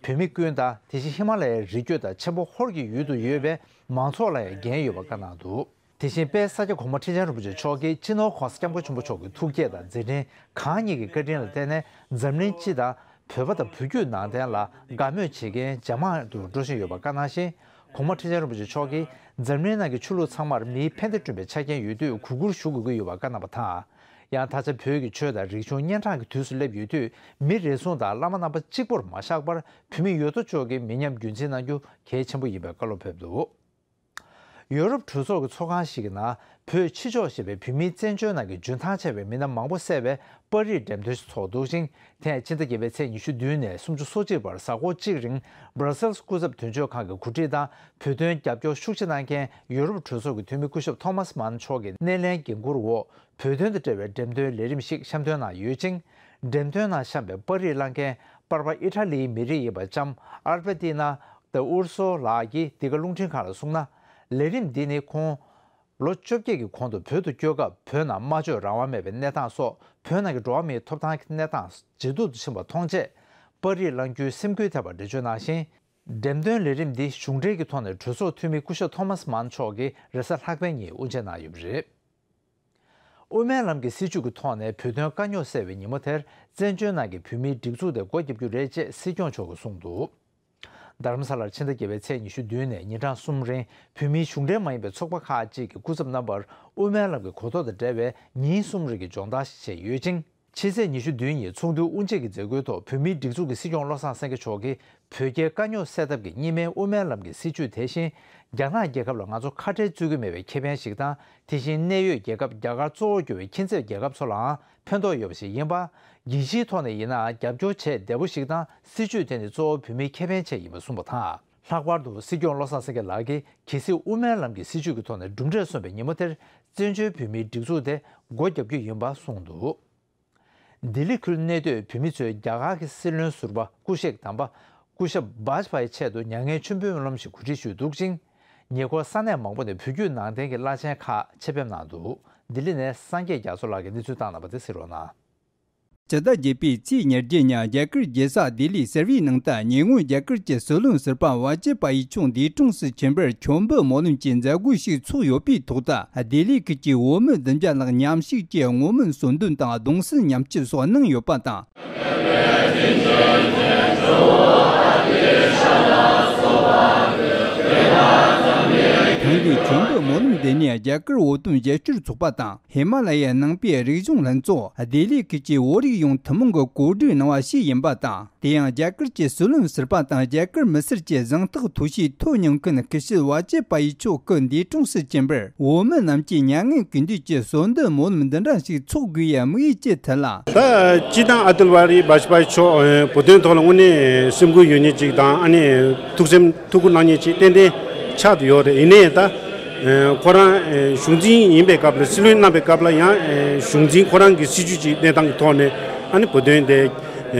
བོད་མི་ཀུན་དང་དེ་བཞིན་ཧི་མ་ལ་ཡའི་རི་རྒྱུད་དང་ཆེན་པོ་ཧོར་གྱི་ཡུལ་དུ་ཡོད་པའི་མང་ཚོགས་ལ་ཡང་འགན་ཡོད་པ་བཀའ་གནང་འདུག་དེ་བཞིན་དཔལ་ས་སྐྱ་གོང་མ་ཁྲི་ཆེན་རིན་པོ་ཆེ་མཆོག་གིས་སྤྱི་ནོར་༸གོང་ས་༸སྐྱབས་མགོན་ཆེན་པོ་མཆོག་གི་ཐུགས་བསྐྱེད་དང་མཛད་འཕྲིན་གང་ཉིད་ཀྱི་བཀའ་དྲིན་ལ་བརྟེན་ནས་འཛམ་གླིང་སྤྱི་དང་བོད་པ་དང་བོད་བརྒྱུད་ནང་བསྟན་ལ་དགའ་མོས་བྱེད་མཁན་ཇེ་མང་དུ་འགྲོ་བཞིན་ཡོད་པ་བཀའ་གནང་ཞིང་། གོང་མ་ཁྲི་ཆེན་རིན་པོ་ཆེ་མཆོག་གིས་འཛམ་གླིང་ནང་གི་ཆོས་ལུགས་ཚང་མར་མིའི་ཕན་བདེ་བསྐྲུན་པའི་ཆ་རྐྱེན་ཡོད་དུས་གུས་བཀུར་ཞུ་དགོས་ཀྱི་ཡོད་པ་བཀའ་གནང་བ་དང་། ཡང་ད་ཆ་བོད་ཀྱི་ཆོས་དང་རིག་གཞུང་སྙན་གྲགས་ཀྱི་དུས་སུ་སླེབས་ཡོད་དུས་མི་རེ་ཟུང་དང་བླ་མ་རྣམ་པ་གཅིག་པུར་མ་བཞག་པར་བོད་མི་ཡོད་དོ་ཅོག་གིས་མི་ཉམས་རྒྱུན་འཛིན་གནང་རྒྱུ་གལ་ཆེན་པོ་ཡིན་པའི་བཀའ་སློབ་ཕེབས་འདུག་ཡོ་རོབ་གྲོས་ཚོགས་ཀྱི་ཚོགས་ཁང་ཞིག་གི་ནང་བོད་ཕྱི་ཕྱོགས་ཞེས་པའི་བོད་མིའི་བཙན་བྱོལ་ནང་གི་འཇོན་ཐང་ཆེ་བའི་མི་སྣ་མང་པོ་བསད་པའི་པར་རིས་འགྲེམས་སྟོན་ཞིག་ཚོགས་འདུག་ཅིང་། དེ་ཡང་ཕྱི་ཟླ་བརྒྱད་པའི་ཚེས་ཉི་ཤུ་བདུན་ནས་སུམ་ཅུ་སོ་གཅིག་བར་གཟའ་འཁོར་གཅིག་རིང་Brussels་སྐུ་ཚབ་དོན་གཅོད་ཁང་གི་གོ་སྒྲིག་དང་བོད་དོན་རྒྱབ་སྐྱོར་ཤུགས་ཆེ་གནང་མཁན་ཡོ་རོབ་གྲོས་ཚོགས་ཀྱི་འཐུས་མི་སྐུ་ཞབས་ཐོ་མཱས་མཱན་མཆོག་གི་སྣེ་ལེན་འགན་འཁུར་འོག་བོད་དོན་དང་འབྲེལ་བའི་འགྲེམས་སྟོན་ལས་རིམ་ཞིག་བཤམས་སྟོན་གནང་ཡོད་ཅིང་། འགྲེམས་སྟོན་ནང་བཤམས་པའི་པར་རིས་བླངས་མཁན་པར་པ་ཨི་ཊ་ལིའི་མི་རིགས་ཡིན་པ་ལྕམ་ཨལ་བྷེ་ཏི་ན་ཏེ་ཨུར་སོ་ལགས་ཀྱིས་འདི་ག་རླུང་འཕྲིན་ཁང་ལ་གསུངས་ན། ལས་རིམ་འདི་ནི་ཁོང་ལོ་བཅོ་བརྒྱད་ཀྱི་གོང་དུ་བོད་དུ་བསྐྱོད་སྐབས་བོད་ནང་སྨྲ་བརྗོད་རང་དབང་མེད་པའི་གནས་སྟངས་སོགས་བོད་ནང་གི་འགྲོ་བ་མིའི་ཐོབ་ཐང་གི་གནས་སྟངས་ཇེ་སྡུག་ཏུ་ཕྱིན་པ་མཐོང་རྗེས་པར་རིས་བླངས་རྒྱུའི་སེམས་འགུལ་ཐེབས་པར་འགྲེལ་བརྗོད་གནང་ཞིང་། འགྲེམས་སྟོན་ལས་རིམ་འདི་གཞུང་འབྲེལ་གྱི་ཐོག་ནས་གྲོས་ཚོགས་འཐུས་མི་སྐུ་ཞབས་ཐོ་མཱས་མཱན་མཆོག་གིས་རེས་གཟའ་ལྷག་པའི་ཉིན་དབུ་འབྱེད་གནང་ཡོད་པ་རེད། དབུ་མའི་ལམ་གྱི་སྲིད་བྱུས་ཀྱི་ཐོག་ནས་བོད་དོན་དཀའ་རྙོག་སེལ་བའི་ཉིན་མོ་དེར་བཙན་བྱོལ་ནང་གི་བོད་མིའི་སྒྲིག་འཛུགས་དེ་སྒོ་བརྒྱབ་རྒྱུ་རེད་ཅེས་སྲིད་སྐྱོང་མཆོག་གིས་གསུངས་འདུག་རྡ་རམ་ས་ལར་ཕྱི་ཟླ་བརྒྱད་པའི་ཚེས་ཉི་ཤུ་བདུན་ནས་ཉིན་གྲངས་གསུམ་རིང་བོད་མིའི་གཞུང་འབྲེལ་མ་ཡིན་པའི་ཚོགས་པ་ཁག་ཅིག་གི་སྐུ་ཚབ་རྣམ་པར་དབུ་མའི་ལམ་གྱི་གོ་རྟོགས་དང་འབྲེལ་བའི་ཉིན་གསུམ་རིང་གི་སྦྱོང་བརྡར་ཞིག་བྱས་ཡོད་ཅིང་། ཕྱི་ཚེས་ཉི་ཤུ་བདུན་ཉིན་ཚོགས་འདུའི་དབུ་འབྱེད་ཀྱི་མཛད་སྒོའི་ཐོག་བོད་མིའི་སྒྲིག་འཛུགས་ཀྱི་སྲིད་སྐྱོང་བློ་བཟང་སེང་གེ་མཆོག་གིས་བོད་རྒྱའི་དཀའ་རྙོག་སེལ་ཐབས་ཀྱི་གཉིས་སྨན་དབུ་མའི་ལམ་གྱི་སྲིད་བྱུས་དེ་བཞིན་རྒྱ་ནག་རྒྱལ་ཁབ་ལ་ང་ཚོ་ཁ་བྲལ་བཅུག་གི་མེད་པའི་ཁེ་ཕན་ཞིག་དང་། དེ་བཞིན་གནད་ཡོད་རྒྱལ་ཁབ་རྒྱ་གར་གཙོ་བོར་གྱུར་པའི་ཁྱིམ་མཚེས་རྒྱལ་ཁབ་ཚོ་ལའང་ཕན་ཐོགས་ཡོད་པ་ཞིག་ཡིན་པ། རྒྱལ་སྤྱིའི་ཐོག་ནས་ཡིན་ནའང་རྒྱབ་སྐྱོར་བྱེད་བདེ་པོ་ཞིག་དང་། སྲིད་བྱུས་དེ་ནི་གཙོ་བོ་བོད་མིའི་ཁེ་ཕན་ཆེད་ཡིན་པ་གསུངས་པ་དང་། ལྷག་པར་དུ་སྲིད་སྐྱོང་བློ་བཟང་སེང་གེ་ལགས་ཀྱིས་གལ་སྲིད་དབུ་མའི་ལམ་གྱི་སྲིད་བྱུས་ཀྱི་ཐོག་ནས་གྲུབ་འབྲས་སོན་པའི་ཉིན་མོ་དེར་བཙན་བྱོལ་བོད་མིའི་སྒྲིག་འཛུགས་དེ་སྒོ་བརྒྱབ་རྒྱུ་ཡིན་པ་གསུངས་འདུག་ལྡི་ལི་ཁུལ་གནས་སྡོད་བོད་མི་ཚོས་རྒྱ་གར་གྱི་སྲིད་བློན་ཟུར་པ་སྐུ་གཤེགས་དམ་པ་སྐུ་ཞབས་བཱཇ་པཱ་ཡི་ཆེད་དུ་མྱ་ངན་མཆོད་འབུལ་སྨོན་ལམ་ཞིག་གོ་སྒྲིག་ཞུས་འདུག་ཅིང་། ཉེ་འཁོར་ས་གནས་མང་པོ་ནས་བོད་བརྒྱུད་ནང་བསྟན་གྱི་བླ་ཆེན་ཁག་ཆེད་ཕེབས་གནང་འདུག་ལྡི་ལི་ནས་སངས་རྒྱས་རྒྱ་མཚོ་ལགས་ཀྱིས་གནས་ཚུལ་བཏང་གནང་བ་དེ་གཟིགས་རོགས་གནང་། སྤྱི་ཟླ་བརྒྱད་པའི་ཚེས་ཉེར་བརྒྱད་ཉིན་རྒྱ་གར་རྒྱལ་ས་ལྡི་ལིའི་གསེར་བའི་ནང་དུ་ཉེ་སྔོན་རྒྱ་གར་གྱི་སྲིད་བློན་ཟུར་པ་ཝཱ་ཅེ་པཱ་ཡི་མཆོག་འདས་གྲོངས་སུ་ཕྱིན་པར་མཆོད་འབུལ་སྨོན་ལམ་གྱི་མཛད་སྒོ་ཞིག་ཚོགས་ཡོད་པའི་ཐོག་ཏུ། ལྡི་ལི་ཁུལ་གྱི་བོད་མི་བདུན་བརྒྱ་ལྷག་མཉམ་ཞུགས་ཀྱིས་བསྔོ་སྨོན་གསོལ་འདེབས་དང་གདུང་སེམས་མཉམ་སྐྱེད་སོགས་གནང་ཡོད་པ་དང་། ཐེངས་འདིའི་མཆོད་འབུལ་སྨོན་ལམ་འདི་ནི་རྒྱ་གར་བོད་དོན་བརྒྱུད་སྐྱོར་ཚོགས་པ་དང་། ཧི་མ་ལ་ཡའི་ནང་པའི་རིག་གཞུང་ལྷན་ཚོགས་ལྡི་ལི་ཁུལ་གྱི་བོད་རིགས་ཡོངས་ཐུན་མོང་གིས་གོ་སྒྲིག་གནང་བ་ཞིག་ཡིན་པ་དང་། དེ་ཡང་རྒྱ་གར་གྱི་སྲིད་བློན་ཟུར་པ་དང་རྒྱ་གར་མི་སེར་གྱི་གཟེངས་རྟགས་ཐོ་ཞིག་ཐོབ་མྱོང་མཁན་སྐུ་ཞབས་ཝཱ་ཅེ་པཱ་ཡི་མཆོག་སྐུ་འདས་གྲོངས་སུ་ཕྱིན་པར་བོད་མི་རྣམས་ཀྱིས་མྱ་ངན་གུས་འདུད་ཀྱི་གསོལ་འདེབས་སྨོན་ལམ་འདི་འདྲ་ཞིག་ཚོགས་དགོས་ཡའི་དམིགས་ཡུལ་ཅི་ཐད་ལ། ད་སྤྱིར་བཏང་ཨ་ཏལ་བྷི་ཧཱ་རི་བཱཇ་པཱ་ཡི་མཆོག་བོད་དོན་ཐོག་ལ་དངོས་གནས་སེམས་ཁུར་ཡོད་མཁན་ཅིག་དང་ཨ་ནི་ཐུགས་སེམས་ཐུགས་ཁུར་གནང་མཁན་ཅིག་ཏན་ཏན་ཆགས་བསྡད་ཡོད་རེད། ཡིན་ནའི་ད། ཁོ་རང་གཞུང་འཛིན་ཡིན་པའི་སྐབས་ལ། སྲིད་བློན་གནང་པའི་སྐབས་ལ་ཡང་གཞུང་འཛིན་ཁོ་རང་གི་སྲིད་ཇུས་ཀྱི་གནས་སྟངས་ཀྱི་ཐོག་ནས་ཨ་ནི་བོད་དོན་དེ་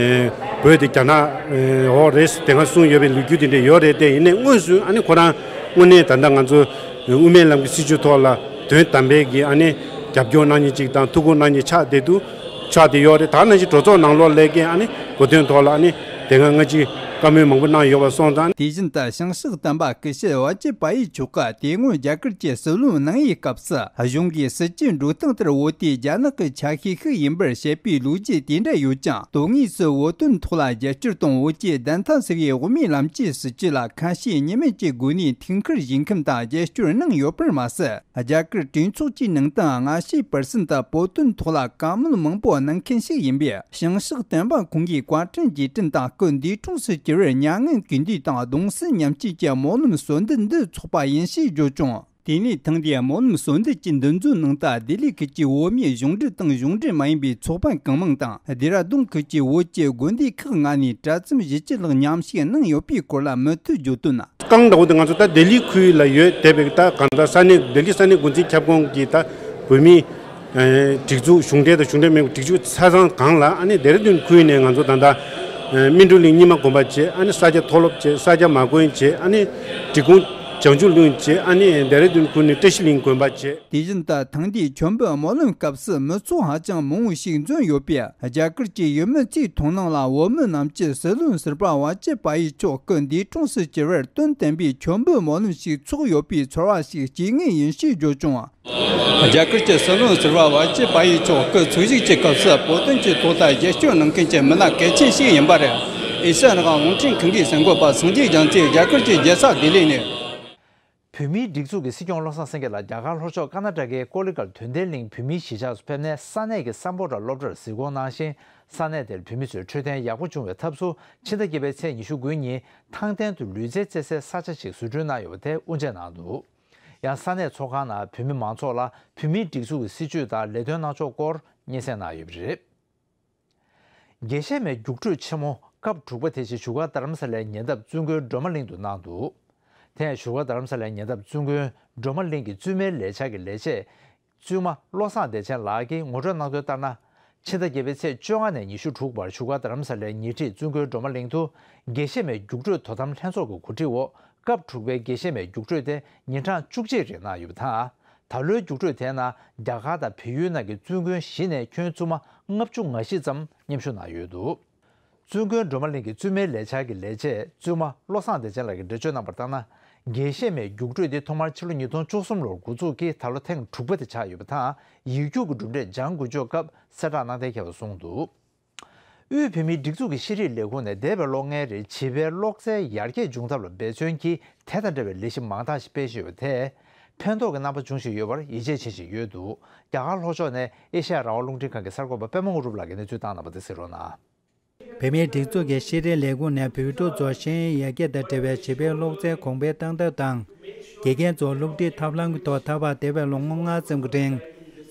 བོད་དེ་རྒྱ་ནག་འོག་རེད་དེ་སྔ་གསུངས་ཡོད་པའི་ལོ་རྒྱུས་དེ་འདྲ་ཡོད་རེད། དེ་ཡིན་ནའི་དངོས་སུ་ཨ་ནི་ཁོ་རང་དངོས་གནས་ད་ལྟ་ང་ཚོ་དབུ་མའི་ལམ་གྱི་སྲིད་བྱུས་ཐོག་ལ་དོན་དམ་པའི་གི་ཨ་ནི་རྒྱབ་སྐྱོར་གནང་མཁན་ཅིག་དང་ཐུགས་ཁུར་གནང་མཁན་ཆགས་བསྡད་འདུག་ཆགས་བསྡད་ཡོད་རེད། ད་ནང་བཞིན་གྲོས་ཚོགས་ནང་ལོགས་ལ་ཀྱང་ཨ་ནི་བོད་དོན་ཐོག་ལ་ཨ་ནི་དེ་སྔ་སྔ་ཕྱི་བཀའ་མོལ་མང་པོ་གནང་ཡོད་པ་སོང་ཙང་། དེ་བཞིན་དུ་བྱང་ཕྱོགས་བསྟན་པ་སྐུ་ཞབས་ཝ་ཅི་པ་ཡི་མཆོག་གིས་དེ་སྔོན་རྒྱ་གར་གྱི་སྲིད་བློན་གནང་ཡུལ་སྐབས་སུ་གཞུང་གིས་སྲིད་ཇུས་འགྲོ་སྟངས་ལྟར་བོད་དེ་རྒྱ་ནག་གི་ཆ་ཤས་ཤིག་ཡིན་པར་བཤད་པའི་ལོ་རྒྱུས་དེ་འདྲ་ཡོད་ཀྱང་། དོན་དངོས་སུ་བོད་དོན་ཐོག་ལ་རྒྱབ་སྐྱོར་དང་བོད་ཀྱི་བདེན་མཐའ་གསལ་བའི་དབུ་མའི་ལམ་གྱི་སྲིད་བྱུས་ལ་ཁ་ཞེ་གཉིས་མེད་ཀྱི་སྒོ་ནས་ཐུགས་ཁུར་བཞེས་མཁན་དང་རྒྱབ་སྐྱོར་གནང་ཡོད་པར་མ་ཟད། རྒྱ་གར་གྲོས་ཚོགས་ཀྱི་ནང་དུའང་སྔ་ཕྱིའི་བར་གསུམ་དུ་བོད་དོན་ཐོག་ལ་བཀའ་མོལ་མང་པོ་གནང་མཁན་ཞིག་ཡིན་པས། བྱང་ཕྱོགས་བསྟན་པ་ཁོང་གིས་བཀའ་དྲིན་རྗེས་དྲན་དང་སྐུ་འདས་གྲོངས་སུ་གྱུར་བར་མྱ་ངན་གུས་འདུད་དང་གདུང་སེམས་མཉམ་སྐྱེད་ཀྱི་སྨོན་ལམ་གསོལ་འདེབས་འདི་ཚོགས་པ་ཡིན་ཞེས་བརྗོད་བྱུང་། དེ་ནས་ཐེངས་འདིའི་སྨོན་ལམ་གསོལ་འདེབས་ཀྱི་འདུ་འཛོམས་ནང་དུ་ལྡི་ལི་ཁུལ་གྱི་བོད་མིའི་གཞུང་འབྲེལ་དང་གཞུང་འབྲེལ་མ་ཡིན་པའི་ཚོགས་པ་གང་མང་དང་། ལྡེ་ར་ལྡུན་ཁུལ་གྱི་བོད་ཀྱི་དགོན་སྡེ་ཁག་ལྔ་ནས་གྲྭ་བཙུན་བཞི་བཅུ་ལྷག་མཉམ་ཞུགས་གནང་ཡོད་པའི་སྐོར་ལ་མུ་མཐུད་བརྗོད་དོན། རྐང་འདྲ་བོ་དེ་ང་ཚོ་ད་ལྡི་ལི་ཁུལ་ལ་ཡོད་བསྡད་པའི་ད་གང་ལྟར་ས་གནས་ལྡི་ལི་ས་གནས་འགོ་འཛིན་ཁྱབ་ཁོངས་ཀྱི་ད་བོད་མི་སྒྲིག་འཛུགས་གཞུང་འབྲེལ་དང་གཞུང་འབྲེལ་མིན་པའི་སྒྲིག་འཛུགས་ཆ་ཚང་གང་ལ་ཨ་ནི་ལྡེ་ར་ལྡུན་ཁུལ་ནས་ང་ཚོ་ད་ལྟ་སྨིན་གྲོལ་གླིང་རྙིང་མ་དགོན་པ་བྱས། ཨ་ནི་ས་སྐྱ་མཐོ་སློབ་བྱས། ས་སྐྱ་མ་དགོན་བྱས། ཨ་ནི་འབྲི་གུང་བྱང་ཆུབ་གླིང་བྱས། ཨ་ནི་ལྡེ་ར་ལྡུན་ཁུལ་ནས་བཀྲ་ཤིས་གླིང་དགོན་པ་བྱས། དེ་བཞིན་དུ་ཐེངས་འདིའི་མཆོད་འབུལ་སྨོན་ལམ་སྐབས་སུ་མི་ཚོགས་ཧ་ཅང་མང་བོ་ཞིག་འཛོམས་ཡོད་པས། རྒྱ་གར་གྱི་ཡུལ་མི་ཚོའི་མཐོང་སྣང་ལ་བོད་མི་རྣམས་ཀྱིས་སྲིད་བློན་ཟུར་པ་ཝ་ཅི་པ་ཡི་མཆོག་སྐུ་འདས་གྲོངས་སུ་གྱུར་བར་དོན་དམ་པའི་མཆོད་འབུལ་སྨོན་ལམ་ཞིག་ཚོགས་ཡོད་པའི་ཚོར་བ་ཞིག་སྐྱེ་ངེས་ཡིན་ཞེས་བརྗོད་བྱུང་། རྒྱ་གར་གྱི་སྲིད་བློན་ཟུར་པ་ཝ་ཅི་པ་ཡི་མཆོག་སྐུ་འཚོ་བཞུགས་ཀྱི་སྐབས་སུ་བོད་དོན་གྱི་ཐོག་ལ་རྒྱབ་སྐྱོར་གནང་མཁན་གྱི་མི་སྣ་གལ་ཆེན་ཞིག་ཡིན་པ་རེད། ཨེ་ཤ་ཡ་རང་དབང་རླུང་འཕྲིན་ཁང་གི་གསར་འགོད་པ་སངས་རྒྱས་རྒྱ་མཚོས་རྒྱ་གར་གྱི་རྒྱལ་ས་ལྡི་ལི་ནས། བོད་མིའི་སྒྲིག་འཛུགས་ཀྱི་སྲིད་སྐྱོང་བློ་བཟང་སེང་གེ་ལགས་རྒྱ་གར་ལྷོ་ཕྱོགས་ཀར་ན་ཊ་ཀའི་ཀོ་ལི་གྷལ་དོན་ལྡན་གླིང་བོད་མིའི་གཞིས་ཆགས་སུ་ཕེབས་ནས་ས་གནས་ཀྱི་སམ་བྷོ་ཊ་སློབ་གྲྭར་གཟིགས་སྐོར་གནང་ཞིང་། ས་གནས་དེར་བོད་མི་ཚོས་འཕྲོད་བསྟེན་ཡག་པོ་བྱུང་བའི་ཐབས་སུ་ཕྱི་ཟླ་བརྒྱད་པའི་ཚེས་ཉི་ཤུ་དགུ་ཉིན་ཐང་སྟེང་དུ་ལུས་རྩལ་རྩེ་སའི་ས་ཆ་ཞིག་བཟོ་སྐྲུན་གནང་ཡོད་པ་དེ་དབུ་འབྱེད་གནང་འདུག་ཡང་ས་གནས་ཚོགས་ཁང་ནང་བོད་མི་མང་ཚོགས་ལ་བོད་མིའི་སྒྲིག་འཛུགས་ཀྱི་སྲིད་བྱུས་དང་ལས་དོན་གནང་ཕྱོགས་སྐོར་སྙན་སེང་གནང་ཡོད་པ་རེད། དགེ་བཤེས་མའི་རྒྱུགས་སྤྲོད་ཆེན་མོ་སྐབས་དྲུག་པ་དེ་བཞིན་བཞུགས་སྒར་རྡ་རམ་ས་ལའི་ཉེ་འདབས་བཙུན་དགོན་སྒྲོལ་མ་གླིང་དུ་གནང་འདུག་དེ་ཡང་བཞུགས་སྒར་རྡ་རམ་ས་ལའི་ཉེ་འདབས་བཙུན་དགོན་སྒྲོལ་མ་གླིང་གི་བཙུན་མའི་ལས་འཆར་གྱི་ལས་བྱེད་བཙུན་མ་བློ་བཟང་བདེ་ཆེན་ལགས་ཀྱིས་ངོ་སྤྲོད་གནང་དོན་ལྟར་ན། ཕྱི་ཟླ་བརྒྱད་པའི་ཚེས་བཅོ་ལྔ་ནས་ཉི་ཤུ་དྲུག་བར་བཞུགས་སྒར་རྡ་རམ་ས་ལའི་ཉེ་འཁྲིས་བཙུན་དགོན་སྒྲོལ་མ་གླིང་དུ་དགེ་བཤེས་མའི་རྒྱུགས་སྤྲོད་དོ་དམ་ལྷན་ཚོགས་ཀྱི་གོ་སྒྲིག་འོག་སྐབས་དྲུག་པའི་དགེ་བཤེས་མའི་རྒྱུགས་སྤྲོད་དེ་ཉིན་གྲངས་བཅུ་གཅིག་རིང་གནང་ཡོད་པ་དང་། ད་ལོའི་རྒྱུགས་སྤྲོད་དེའི་ནང་རྒྱ་གར་དང་བལ་ཡུལ་ནང་གི་བཙུན་དགོན་བཞི་ནས་ཁྱོན་བཙུན་མ་ལྔ་བཅུ་ང་བཞི་ཙམ་མཉམ་ཞུགས་གནང་ཡོད་འདུག་བཙུན་དགོན་སྒྲོལ་མ་གླིང་གི་བཙུན་མའི་ལས་འཆར་གྱི་ལས་བྱེད་བཙུན་མ་བློ་བཟང་བདེ་ཆེན་ལགས་ཀྱིས་འགྲེལ་བརྗོད་གནང་བར་བལྟས་ན། དགེ་བཤེས་མའི་རྒྱུགས་སྤྲོད་འདི་ཐོག་མར་ཕྱི་ལོ་ཉིས་སྟོང་བཅུ་གསུམ་ལོར་འགོ་འཛུགས་ཀྱིས་ད་ལོ་ཐེངས་དྲུག་པ་དེ་ཆགས་ཡོད་པ་དང་། ཡིག་རྒྱུགས་ཀྱི་གྲུབ་འབྲས་སྦྱང་དགོས་ཆོག་སྐབས་གསལ་བསྒྲགས་གནང་གཏན་འཁེལ་བ་གསུངས་འདུག་དབུས་བོད་མིའི་སྒྲིག་འཛུགས་ཀྱི་ཤེས་རིག་ལས་ཁུངས་ནས་འདས་པའི་ལོ་ལྔའི་རིང་བྱིས་པའི་ཀློག་རྩལ་ཡར་རྒྱས་འབྱུང་ཐབས་ལ་འབད་བརྩོན་གྱིས་དེ་དང་འབྲེལ་བའི་ལས་གཞི་མང་དག་ཞིག་སྤེལ་བཞིན་ཡོད་པ་དེས་ཕན་ཐོགས་ཀྱི་རྣམ་པ་བྱུང་བཞིན་ཡོད་པར་ཡིད་ཆེས་བྱེད་བཞིན་ཡོད་འདུག་རྒྱ་གར་ལྷོ་ཕྱོགས་ནས་ཨེ་ཤ་ཡ་རང་དབང་རླུང་འཕྲིན་ཁང་གི་གསར་འགོད་པ་པད་མ་དངོས་གྲུབ་ལགས་ཀྱིས་གནས་ཚུལ་བཏང་གནང་བ་དེ་གཟིགས་རོགས་གནང་། བོད་མིའི་སྒྲིག་འཛུགས་ཀྱི་ཤེས་རིག་ལས་ཁུངས་ནས་བོད་ཕྲུག་ཚོར་ཤེས་ཡོན་ཡར་རྒྱས་དང་འབྲེལ་བའི་བྱིས་པའི་ཀློག་རྩལ་གོང་འཕེལ་གཏང་ཐབས་དང་། དགེ་རྒན་ཚོར་སློབ་ཁྲིད་ཐབས་ལམ་གྱི་ཐོག་ད་བར་འདས་པའི་ལོ་ངོ་ལྔ་ཙམ་གྱི་རིང་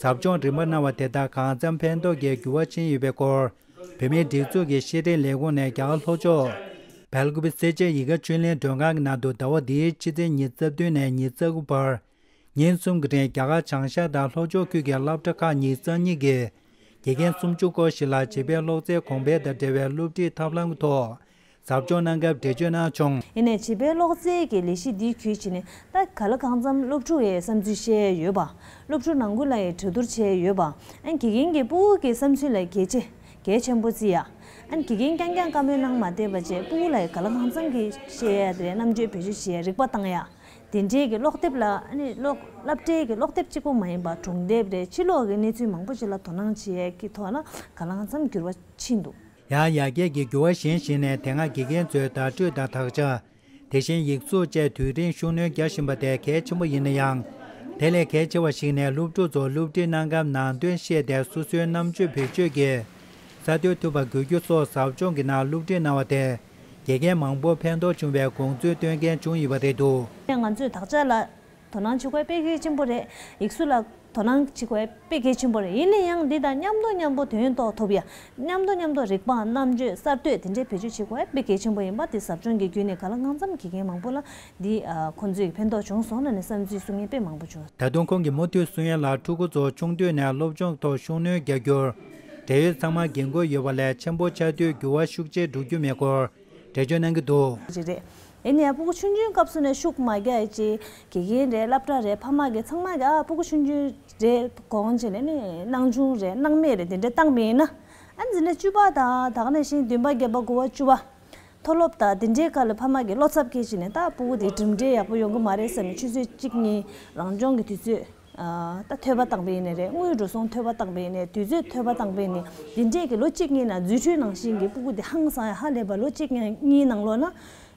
ཟབ་སྦྱོང་རིམ་པ་གནང་བ་དེ་དག་གང་འཚམ་ཕན་ཐོགས་ཀྱི་འགྱུར་བ་ཕྱིན་ཡོད་པའི་སྐོར། བོད་མིའི་སྒྲིག་འཛུགས་ཀྱི་ཤེས་རིག་ལས་ཁུངས་ནས་རྒྱ་གར་ལྷོ་ཕྱོགས་བལ་ཀུ་པེ་སེར་བྱེས་ཡིག་ཁ་ཆོས་གླིང་མགྲོན་ཁང་གི་ནང་དུ་ཟླ་བ་འདིའི་ཕྱི་ཚེས་ཉི་ཤུ་རྩ་བདུན་ནས་ཉི་ཤུ་རྩ་དགུ་བར། ཉིན་གསུམ་གྱི་རིང་རྒྱ་གར་བྱང་ཤར་དང་ལྷོ་ཕྱོགས་ཁུལ་གྱི་སློབ་གྲྭ་ཁག་ཉེར་གཉིས་ཀྱི་དགེ་རྒན་སུམ་ཅུ་སྐོར་ཞིག་ལ་བྱིས་པའི་ཀློག་རྩལ་གོང་འཕེལ་དང་འབྲེལ་བའི་སློབ་ཁྲིད་ཐབས་ལམ་གྱི་ཐོག་ཟབ་སྦྱོང་གནང་སྐབས་འགྲེལ་བརྗོད་གནང་བྱུང་། ཡིན་ནའི་བྱིས་པའི་ཀློག་རྩལ་གྱི་ལས་གཞི་འདིའི་བརྒྱུད་བྱས་ནས་ད་ག་ལ་གང་འཚམ་སློབ་ཕྲུག་ཡི་བསམ་ཚུལ་བཤད་ཡོད་པ། སློབ་ཕྲུག་ནང་ཁུལ་ལ་ཡི་གྲོས་བསྡུར་བྱས་ཡོད་པ། ཨན་དགེ་རྒན་གྱིས་སྤུ་གུ་གི་བསམ་ཚུལ་ལ་གལ་ཆེ་གལ་ཆེན་པོ་བརྩི་ཡ། ཨན་དགེ་རྒན་རྐྱང་རྐྱང་བཀའ་མོལ་གནང་མ་བསྡད་པ་བྱས་སྤུ་གུ་ལ་ཡི་ག་ལ་གང་འཚམ་གྱི་བཤད་ཡ་དེ་རེད། རྣམ་དཔྱོད་བེད་སྤྱོད་བྱེད་ཡ་རིག་པ་བཏང་ཡ། དེ་འདྲའི་གི་ཀློག་དེབ་ལ་ཨ་ནི་ཀློག་སློབ་གྲྭའི་གི་ཀློག་དེབ་གཅིག་པོ་མ་ཡིན་པ་སྒྲུང་དེབ་རེད། ཕྱི་ལོགས་ཀྱི་གནས་ཚུལ་མང་པོ་ཞིག་ལ་དོ་སྣང་བྱེད་ཡས་ཀྱི་ཐོག་ལ་ག་ལ་གང་འཚམ་འགྱུར་བ་ཕྱིན་འདུག་ཡང་ཡར་རྒྱས་ཀྱི་འགྱུར་བ་གཞན་ཞིག་ནི་དེ་སྔ་དགེ་རྒན་ཚོའི་བརྡ་སྤྲོད་དང་དག་ཆ། དེ་བཞིན་ཡིག་གཟུགས་བཅས་དུས་རིང་ཤུགས་སྣོན་རྒྱག་བཞིན་པ་དེ་གལ་ཆེན་པོ་ཡིན་ན་ཡང་། དེ་ལས་གལ་ཆེ་བ་ཞིག་ནི་སློབ་ཕྲུག་ཚོ་སློབ་ཁྲིད་གནང་སྐབས་ནང་དོན་བཤད་དེ་སོ་སོའི་རྣམ་དཔྱོད་བེད་སྤྱོད་ཀྱིས་གསར་གཏོད་ཐུབ་པ་དགོས་རྒྱུ་སོགས་ཟབ་སྦྱོང་གི་ནང་སློབ་ཁྲིད་གནང་བ་དེ། དགེ་རྒན་མང་པོར་ཕན་ཐོགས་བྱུང་བའི་དགོངས་ཚུལ་བཏོན་མཁན་བྱུང་ཡོད་པ་རེད་འདུག་ང་ཚོས་དག་ཆ་ལ་དོ་སྣང་བྱེད་དགོས་དཔེ་གལ་ཆེན་པོ་རེད། ཡིག་གཟུགས་ལ་ དོ་སྣང་བྱེད་དགོས་དཔེ་གལ་ཆེན་པོ་རེད། ཡིན་ན་ཡང་འདི་དང་མཉམ་དུ་མཉམ་པོ་དོན་ཐོག་ཐུབ་ཡ། མཉམ་དུ་མཉམ་དུ་རིག་པའམ་རྣམ་དཔྱོད་གསར་གཏོད་དེ་འདྲའི་བེད་སྤྱོད་བྱེད་དགོས་དཔེ་གལ་ཆེན་པོ་ཡིན་པ་དེ་ཟབ་སྦྱོང་གི་བརྒྱུད་ནས་ག་ལ་གང་འཚམ་དགེ་རྒན་མང་པོ་ལ་འདི་ཨ་ཁོང་ཚོས་ཕན་ཐོགས་བྱུང་སོང་ལབ་ནས་བསམ་ཚུལ་གསུང་མཁན་དཔེ་མང་པོ་བྱུང་། ད་དུང་ཁོང་གིས་མུ་མཐུད་གསུང་ཡ་ལ། ཕྲུ་གུ་ཚོ་ཆུང་དུས་ནས་སློབ་སྦྱོང་ཐོག་ཤུགས་སྣོན་རྒྱག་རྒྱུར་འབྲེལ་ཡོད་ཚང་མ་འགན་ཁུར་ཡོད་པ་ལས་ཆེན་པོ་ཆགས་དུས་འགྱུར་བ་ཤུགས་ཆེ་འགྲོ་རྒྱུ་མེད་སྐོར་འགྲེལ་བརྗོད་གནང་གི་འདུག་ཅིག་རེད། ཡིན་ནའི་ཕྲུ་གུ་ཆུང་ཆུང་སྐབས་སུ་ནས་ཤུགས་མ་རྒྱག་ཡ་ཅིག་དགེ་རྒན་རེད། སློབ་གྲྭ་རེད། ཕ་མ་གིས་ཚང་མ་གིས་ཨ་ཕྲུ་གུ་ཆུང་ཆུང་རེད་དགོངས་བྱས་ནས་ནི་སྣང་ཆུང་རེད། སྣང་མེད་རེད། དེ་འདྲ་བཏང་པ་ཡིན་ན། ཨ་འཛིན་གྲྭ་བཅུ་པ་དང་ད་ག་ནང་བཞིན་བདུན་པ་བརྒྱད་པ་དགུ་པ་བཅུ་པ། མཐོ་སློབ་དང་དེ་འདྲའི་སྐབས་ལ་ཕ་མ་གིས་བློ་འཚབ་སྐྱེས་བྱས་ནས་ད་ཕྲུ་གུ་དེ་གྲུབ་འབྲས་ཡག་པོ་ཡོང་གི་མ་རེད་བསམ་ནས་ཆུ་ཚོད་གཅིག་གཉིས་རང་སྦྱོང་གི་དུས་ཚོད། ཨ་ད་ཐོས་པ་བཏང་པ་ཡིན་ནའི་རེད། དངུལ་འགྲོ་སོང་ཐོས་པ་བཏང་པ་ཡིན་ནའི་དུས་ཚོད་ཐོས་པ་བཏང་པ་ཡིན་ནའི་འདི་འདྲས་ཀྱི་ལོ་གཅིག་གཉིས་ནང་རྫུ་འཕྲུལ་ནང་བཞིན་གྱི་ཕྲུ་གུ་དེ་ཧང་སང་ཡ་ཧ་ལས་པ་ལོ་གཅིག་གཉིས་ནང་ལོགས་ན་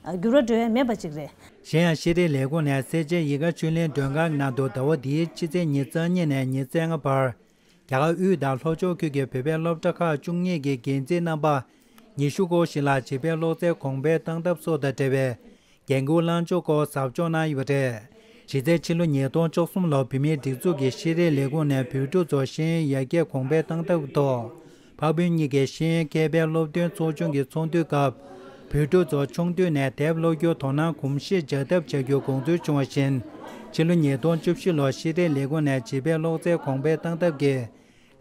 ཨ་འགྱུར་བ་འགྲོ་ཡ་མེད་པ་ཅིག་རེད། གཞན་ཡང་ཤེས་རིག་ལས་ཁུངས་ནས་སེར་བྱེས་ཡལ་ག་ཆོས་གླིང་མགྲོན་ཁང་གི་ནང་དུ་ཟླ་བ་འདིའི་ཕྱི་ཚེས་ཉི་ཤུ་རྩ་གཉིས་ནས་ཉི་ཤུ་རྩ་ལྔ་བར། རྒྱ་གར་དབུས་དང་ལྷོ་ཕྱོགས་ཁུལ་གྱི་བོད་པའི་སློབ་གྲྭ་ཁག་བཅུ་གཉིས་ཀྱི་འགན་འཛིན་རྣམ་པ་ཉི་ཤུ་སྐོར་ཞིག་ལ་བྱིས་པའི་སློབ་ཚན་གོང་འཕེལ་གཏང་ཐབས་སོགས་དང་འབྲེལ་བའི་འགན་འཁུར་བླང་ཕྱོགས་སྐོར་ཟབ་སྦྱོང་གནང་ཡོད་པ་རེད། གཞི་རྩའི་ཕྱི་ལོ་ཉིས་སྟོང་བཅུ་གསུམ་ལོར་བོད་མིའི་སྒྲིག་འཛུགས་ཀྱི་ཤེས་རིག་ལས་ཁུངས་ནས་བོད་ཕྲུག་ཚོར་ཤེས་ཡོན་ཡར་རྒྱས་གོང་འཕེལ་གཏང་ཐབས་ཀྱི་ཐོག་འཕགས་བོད་གཉིས་ཀའི་ཤེས་ཡོན་མཁས་པའི་སློབ་སྟོན་ཚོགས་ཆུང་གི་ཚོགས་འདུའི་སྐབས། བོད་ཕྲུག་ཚོ་ཆུང་དུས་ནས་དེབ་ཀློག་རྒྱུར་དོ་སྣང་གོམས་གཤིས་འཇགས་ཐབས་བྱ་རྒྱུ་དགོངས་ཚུལ་བྱུང་བ་བཞིན། ཕྱི་ལོ་ཉིས་སྟོང་བཅུ་བཞི་ལོར་ཤེས་རིག་ལས་ཁུངས་ནས་བྱིས་པའི་སློབ་ཚན་གོང་འཕེལ་གཏང་ཐབས་ཀྱི་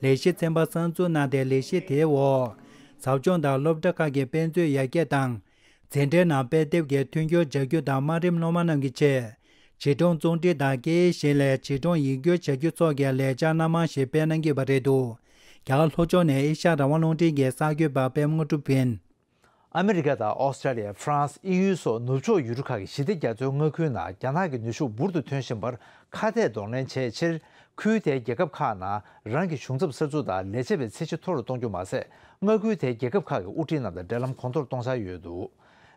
ལས་གཞི་ཚན་པ་གསར་འཛུགས་གནང་སྟེ། ལས་གཞི་དེའི་འོག་ཟབ་སྦྱོང་དང་སློབ་གྲྭ་ཁག་གི་དཔེ་མཛོད་ཡར་རྒྱས་དང་། འཛིན་གྲྭའི་ནང་དཔེ་དེབ་ཀྱི་མཐུན་འགྱུར་སྦྱར་རྒྱུ་དང་། དམའ་རིམ་སློབ་མ་རྣམས་ཀྱི་ཆེད་བྱིས་སྒྲུང་རྩོམ་འབྲི་དང་། སྐད་ཡིག་གཞན་ལས་བྱིས་སྒྲུང་ཡིག་སྒྱུར་བྱ་རྒྱུ་སོགས་ཀྱི་ལས་འཆར་སྣ་མང་ཞིག་སྤེལ་གནང་གི་ཡོད་པ་རེད་འདུག་རྒྱ་གར་ལྷོ་ཕྱོགས་ནས་ཨེ་ཤ་ཡ་རང་དབང་རླུང་འཕྲིན་གྱི་གསར་འགོད་པ་པད་མ་དངོས་གྲུབ་ཡིན། ཨ་མི་རི་ཀ་དང་ཨོ་སི་ཀྲ་ལི་ཡ། ཧྥ་རན་སི། དབྱིན་ཡུལ་སོགས་ནུབ་ཕྱོགས་ཡུལ་གྲུ་ཁག་གི་ཞི་བདེ་རྒྱ་མཚོའི་མངའ་ཁུལ་ནང་རྒྱ་ནག་གི་ནུས་ཤུགས་འབུར་དུ་ཐོན་བཞིན་པར་ཁ་གཏད་གདོང་ལེན་བྱེད་ཕྱིར། ཁུལ་དེའི་རྒྱལ་ཁབ་ཁག་ནང་རང་གི་གཞུང་ཚབ་གསར་འཛུགས་དང་ལས་བྱེད་པའི་ཚད་གཞི་མཐོ་རུ་གཏོང་རྒྱུ་མ་ཟད། མངའ་ཁུལ་དེའི་རྒྱལ་ཁབ་ཁག་གི་དབུ་ཁྲིད་རྣམས་དང་འབྲེལ་ལམ་གོང་མཐོར་གཏོང་འཆར་ཡོད་འདུག་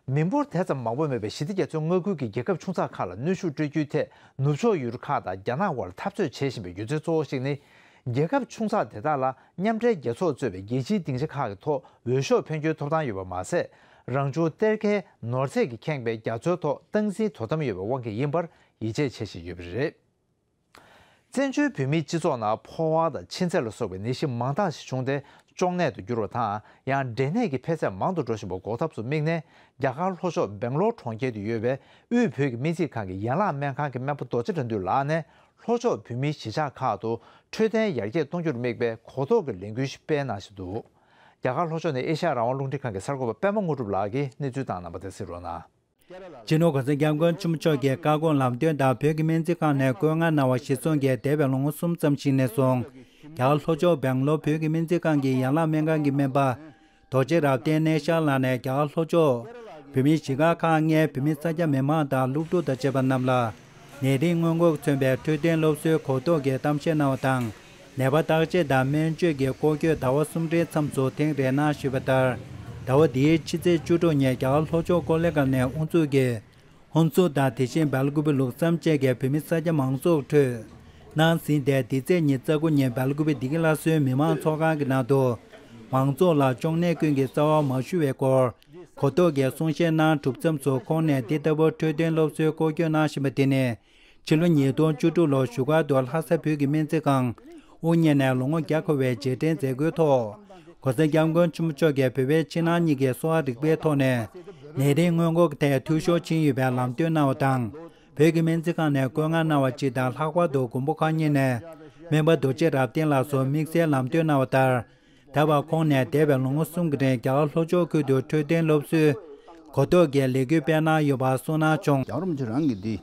མི་འབོར་དེ་ཙམ་མང་པོ་མེད་པའི་ཞི་བདེ་རྒྱ་མཚོའི་མངའ་ཁུལ་གྱི་རྒྱལ་ཁབ་ཆུང་ཚགས་ཁག་ལ་གནོན་ཤུགས་སྤྲོད་རྒྱུའི་ཐད། ནུབ་ཕྱོགས་ཡུལ་གྲུ་ཁག་དང་རྒྱ་ནག་དབར་འཐབ་རྩོད་བྱེད་བཞིན་པའི་རྒྱུ་མཚན་གཙོ་བོ་ཞིག་ནི། རྒྱལ་ཁབ་ཆུང་ཚགས་དེ་དག་ལ་མཉམ་འབྲེལ་རྒྱལ་ཚོགས་གཙོས་པའི་རྒྱལ་སྤྱིའི་སྡིངས་ཆ་ཁག་གི་ཐོག་འོས་ཤོག་འཕེན་རྒྱུའི་ཐོབ་ཐང་ཡོད་པ་མ་ཟད། རང་བྱུང་གཏེར་ཁའི་ནོར་རྫས་ཀྱིས་ཁེངས་པའི་རྒྱ་མཚོའི་ཐོག་སྟངས་འཛིན་དོ་དམ་ཡོད་པའི་དབང་གིས་ཡིན་པར་ཡིད་ཆེས་བྱེད་བཞིན་ཡོད་པ་རེད། བཙན་བྱོལ་བོད་མིའི་སྤྱི་ཚོགས་ནང་ཕོ་བ་དང་མཆིན་ཚད་ལ་སོགས་པའི་ནད་གཞི་མང་དག་ཞིག་བྱུང་སྟེ། གཅོང་ནད་དུ་གྱུར་བ་དང་། ཡང་འབྲས་ནད་ཀྱི་འཕེལ་ཚད་མང་དུ་འགྲོ་བཞིན་པ་འགོག་ཐབས་སུ་དམིགས་ནས། རྒྱ་གར་ལྷོ་ཕྱོགས་སྦེང་ལོར་གྲོང་ཁྱེར་དུ་ཡོད་པའི་དབུས་བོད་ཀྱི་སྨན་རྩིས་ཁང་གི་ཡན་ལག་སྨན་ཁང་གི་སྨན་པ་རྡོ་རྗེ་དགྲ་འདུལ་ལགས་ནས། ལྷོ་ཕྱོགས་བོད་མིའི་གཞིས་ཆགས་ཁག་ཏུ་འཕྲོད་བསྟེན་ཡར་རྒྱས་གཏོང་རྒྱུར་དམིགས་པའི་གོ་རྟོགས་ཀྱི་ལས་འགུལ་ཞིག་སྤེལ་གནང་བཞིན་འདུག་རྒྱ་གར་ལྷོ་ཕྱོགས་ནས་ཨེ་ཤ་ཡ་རང་དབང་རླུང་འཕྲིན་ཁང་གི་གསར་འགོད་པ་པད་མ་དངོས་གྲུབ་ལགས་ཀྱིས་གནས་ཚུལ་དང་རྣམ་པ་དེ་གསན་རོགས་གནང་། སྤྱི་ནོར་གོང་ས་སྐྱབས་མགོན་ཆེན་པོ་མཆོག་གི་བཀའ་དགོངས་ལམ་སྟོན་དང་། བོད་ཀྱི་སྨན་རྩིས་ཁང་ནས་བཀོད་མངགས་གནང་བ་གཞིར་བཟུང་གིས། འདས་པའི་ལོ་ངོ་གསུམ་ཙམ་ཞིག་ནས་བཟུང་། རྒྱ་གར་ལྷོ་ཕྱོགས་སྦེང་ལོར་བོད་ཀྱི་སྨན་རྩིས་ཁང་གི་ཡན་ལག་སྨན་ཁང་གི་སྨན་པ་རྡོ་རྗེ་རབ་བརྟན་གནས་ཤར་ལགས་ནས། རྒྱ་གར་ལྷོ་ཕྱོགས་བོད་མིའི་གཞིས་ཁག་ཁག་ལྔའི་བོད་མི་ས་སྐྱ་མི་མང་དང་སློབ་ཕྲུག་དང་བཅས་པ་རྣམས་ལ། ནད་རིགས་སྔོན་འགོག་མཚོན་པའི་འཕྲོད་བསྟེན་སློབ་གསོའི་གོ་རྟོགས་ཀྱི་གཏམ་བཤད་གནང་བ་དང་། ནད་པ་བརྟག་དཔྱད་དང་སྨན་བཅོས་ཀྱི་སྐོར་སྐྱོད་ཟླ་བ་གསུམ་རེའི་མཚམས་སུ་ཐེངས་རེ་གནང་བཞིན་པ་ལྟར། ཟླ་བ་འདིའི་ཕྱི་ཚེས་བཅུ་དྲུག་ཉིན་རྒྱ་གར་ལྷོ་ཕྱོགས་ཀོ་ལེ་གྷལ་ནས་དབུ་འཛུགས་ཀྱིས། ཧུན་སུར་དང་། དེ་བཞིན་སྦེལ་ཀུ་པེ། ལུགས་བསམ་བཅས་ཀྱི་བོད་མི་ས་སྐྱ་མང་ཚོགས་ཁྲོད་གནང་ཟིན་ཏེ། འདི་ཚེས་ཉི་ཤུ་རྩ་དགུ་ཉིན་སྦེལ་ཀུ་པེ་བདེ་སྐྱིད་སླར་གསོའི་མི་མང་ཚོགས་ཁང་གི་ནང་དུ། མང་ཚོགས་ལ་གཅོང་ནད་ཀུན་གྱི་རྩ་བ་མ་ཞུ་བའི་སྐོར་གོ་རྟོགས་ཀྱི་གསུང་བཤད་གནང་གྲུབ་མཚམས་སུ། ཁོང་ནས་འདི་ལྟ་བུ་འཕྲོད་བསྟེན་སློབ་གསོའི་སྐོར་སྐྱོད་གནང་བཞིན་པ་དེ་ནི། ཕྱི་ལོ་ཉིས་སྟོང་བཅུ་དྲུག་ལོར་བཞུགས་སྒར་དུ་ལྷ་ས་བོད་ཀྱི་སྨན་རྩིས་ཁང་དབུ་བརྙེས་ནས་ལོ་ངོ་བརྒྱ་འཁོར་བའི་རྗེས་དྲན་མཛད་སྒོའི་ཐོག་གོང་ས་སྐྱབས་མགོན་ཆེན་པོ་མཆོག་གིས་བོད་པའི་ཕྱི་ནང་གཉིས་ཀྱི་གསོ་བ་རིག་པའི་ཐོག་ནས་ནད་རིགས་སྔོན་འགོག་ཐད་འཐུས་ཤོར་ཕྱིན་ཡོད་པའི་ལམ་སྟོན་གནང་བ་དང་། བོད་ཀྱི་སྨན་རྩིས་ཁང་ནས་བཀོད་མངགས་གནང་བ་གཅིག་དང་། ལྷག་པར་དུ་མགོན་པོ་མཁར་རྙིང་ནས་སྨན་པ་རྡོ་རྗེ་རབ་བརྟན་ལགས་སུ་དམིགས་བསལ་ལམ་སྟོན་གནང་བ་ལྟར། ད་བར་ཁོང་ནས་འདས་པའི་ལོ་ངོ་གསུམ་གྱི་རིང་རྒྱ་གར་ལྷོ་ཕྱོགས་ཁུལ་དུ་འཕྲོད་བསྟེན་སློབ་གསོའི་གོ་རྟོགས་ཀྱི་ལས་འགུལ་སྤེལ་གནང་ཡོད་པ་གསུངས་གནང་བྱུང་། རྒྱལ་བ་རིན་པོ་ཆེ་རང་གིས་འདི་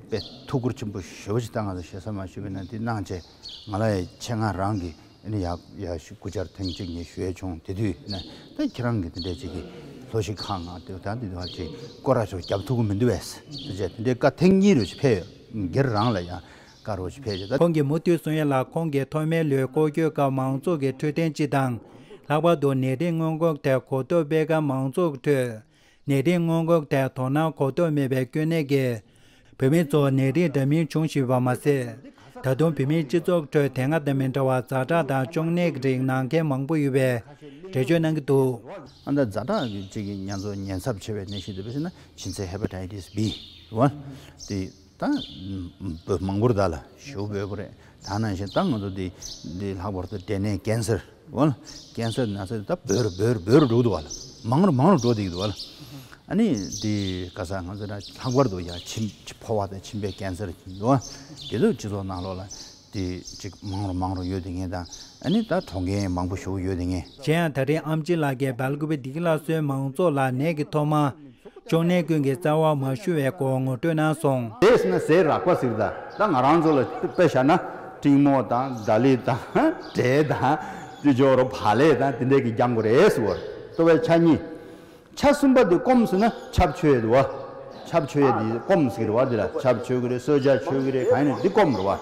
དཔེ་ཐུགས་ཁུར་ཆེན་པོ་ཞེ་པོ་ཞིག་བཏང་། ང་ཚོ་ཞེ་ས་མ་ཞུས་པ་ཡིན་ན། འདི་གནང་བྱས་ང་ལ་ཡ་ཆེད་མངགས་རང་གིས་ཨ་ནི་ཡར་ཡར་སྐུ་བཅར་ཐེངས་གཅིག་གཉིས་ཞུ་ཡས་བྱུང་། དེ་དུས་ནས་ད་ཁྱེད་རང་གིས་དེ་འདྲས་ཅིག་གིས་ལྷོ་གཞིས་ཁག་ང་དེ་ད་འདི་དུས་ཅིག་སྐོར་ར་ཞིག་རྒྱབ་ཐུབ་ཀྱི་མི་འདུག་བས་ཟེར་བྱས། དེ་འདྲའི་བཀའ་ཐེངས་གཉིས་རེ་ཞིག་ཕེབས་ཡོད། སྒེར་རང་ལ་ཡང་བཀའ་རོགས་ཞིག་ཕེབས་བྱས། ད་ཁོང་གིས་མུ་མཐུད་གསུང་ཡ་ལ། ཁོང་གིས་ཐོག་མའི་ལོའི་སྐོར་སྐྱོད་སྐབས་མང་ཚོགས་ཀྱི་འཕྲོད་བསྟེན་སྤྱི་དང་། ལྷག་པར་དུ་ནད་རིགས་སྔོན་འགོག་ཐད་གོ་རྟོགས་སྤེལ་ཁར་མང་ཚོགས་ཀྱི་ཁྲོད་ནད་རིགས་སྔོན་འགོག་ཐད་དོ་སྣང་གོ་རྟོགས་མེད་པའི་སྐྱོན་གནད་ཀྱིས་བོད་མི་ཚོ་ནད་རིགས་འདྲ་མིན་འབྱུང་བཞིན་པ་མ་ཟད། ད་དུང་བོད་མིའི་སྤྱི་ཚོགས་ཁྲོད་དེ་སྔ་དང་མི་འདྲ་བར་ཛ་དྲག་དང་གཅོང་ནད་ཀྱི་རིགས་ནང་མཁན་མང་པོ་ཡོད་པའི་འགྲེལ་བརྗོད་གནང་གི་འདུག་ཨ་ད་ཛ་དྲག་གི་གཅིག་གི་ང་ཚོ་ཉེན་ཚབས་ཆེ་བའི་ནད་གཞི་འདི་བས་ན་མཆིན་ཚད་ཧེ་པ་ཊའི་ཊིས་བི་ཝན་དེ། ད་བོད་མང་པོར་ད་ལ་ཞུ་བོད་པོ་རེད། ད་ནང་བཞིན་ད་ང་ཚོ་འདི་འདི་ལྷག་པར་དུ་འབྲས་ནད་ཀན་སར་འོ་ལ་ཀན་སར་ན་ཚ་ད་བོད་རུ་བོད་རུ་བོད་རུ་འགྲོ་གི་འདུག་བ་ལ། མང་རུ་མང་རུ་འགྲོ་བསྡད་ཀྱི་འདུག་བ་ལ། ཨ་ནི་འདི་ག་ས་ང་ཚོ་ད་ལྷག་པར་དུ་ཡ་མཆིན་ཕོ་བ་དང་མཆིན་པའི་ཀན་སར་འདུག་བ། དེ་ཚོ་སྤྱི་ཚོགས་ནང་ལོགས་ལ་འདི་ཅིག་མང་རུ་མང་རུ་ཡོད་དེ་ངེས་དང་། ཨ་ནི་ད་གྲོངས་མཁན་མང་པོ་ཞིག་ཡོད་དེ་ངེས། གཞན་ཡང་ད་རེས་ཨམ་ཆི་ལགས་ཀྱིས་སྦེལ་ཀུ་པེ་བདེ་སྐྱིད་ལ་སོན་མང་ཚོགས་ལ་ནད་ཀྱི་ཐོག་མ། གཅོང་ནད་ཀུན་གྱི་རྩ་བ་མ་ཞུ་བའི་སྐོར་ངོ་སྤྲོད་གནང་སོང་། དེས་ན་ཟས་རགས་པ་ཟེར་ད། ད་ང་རང་ཚོ་ལ་དཔེ་བཞག་ན་ཀྲིང་མོ་དང་ད་ལི་དང་འབྲས་དང་དེ་ཇོ་རོ་བག་ལེབ་དང་དེ་འདྲས་ཀྱི་རྒྱང་གོ་རེད་ཟེར་བར་ལྟོ་བའི་ཆ་གཉིས། ཆ་གསུམ་པ་དེ་སྐོམ་ཟེར་ན་ཆབ་མཆོད་ཡས་དུ་བ། ཆབ་མཆོད་ཡས་དེ་སྐོམ་ཟེར་བ་དེ་ལ་ཆབ་མཆོད་ཀྱི་རེད། གསོལ་ཇ་མཆོད་ཀྱི་རེད། གང་ཡིན་ན་འདི་སྐོམ་རེད་བ།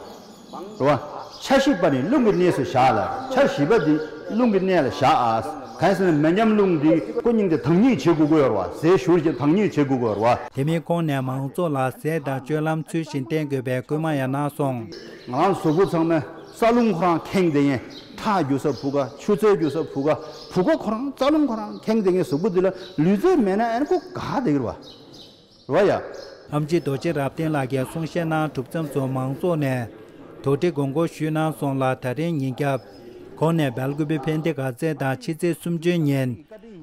རེད་བ། ཆ་བཞི་པ་ནི་རླུང་གི་གནས་སུ་བཞག་ལ། ཆ་བཞི་པ་འདི་རླུང་གི་གནས་ལ་བཞག་ཨ། གང་ཟེར་ན་མེ་མཉམ་རླུང་འདི་ཁོ་སྙིང་དེ་དྭངས་སྙིགས་བྱེད་དགོས་ཀྱི་ཡོད་རེད་བ། ཟས་ཞུར་གྱི་དྭངས་སྙིགས་བྱེད་དགོས་ཀྱི་ཡོད་རེད་བ། དེ་མིན་ཁོང་ནས་མང་ཚོགས་ལ་ཟས་དང་སྤྱོད་ལམ་ཚུལ་བཞིན་བསྟེན་དགོས་པའི་སྐུལ་མ་ཡང་གནང་སོང་། ང་རང་གཟུགས་པོ་ཚང་མས་རྩ་རླུང་ཁོ་རང་ཁེངས་བསྡད་མཁན། ཁྲག་རྒྱུ་ས་བུ་ག་ཆུ་ཚད་རྒྱུ་ས་བུ་ག་བུ་ག་ཁོ་རང་རྩ་རླུང་ཁོ་རང་ཁེངས་བསྡད་མཁན་གཟུགས་པོ་འདི་ལ་ལུས་རྩལ་མེད་ན་ཨ་ནི་ཁོ་དགའ་བསྡད་ཀྱི་རེད་བ། རེད་བ་ཡ། ཨམ་ཆི་རྡོ་རྗེ་རབ་བརྟན་ལགས་ཀྱིས་གསུང་བཤད་གནང་གྲུབ་མཚམས་སུ་མང་ཚོགས་ནས་དོགས་འདྲི་དགོངས་སྐོར་ཞུས་གནང་སོང་ལ། ད་རིང་ཉིན་རྒྱབ་ཁོང་ནས་སྦེལ་ཀུ་པེ་ཕན་བདེ་དགའ་ཚལ་དང་ཕྱི་ཚེས་སུམ་ཅུ་ཉིན་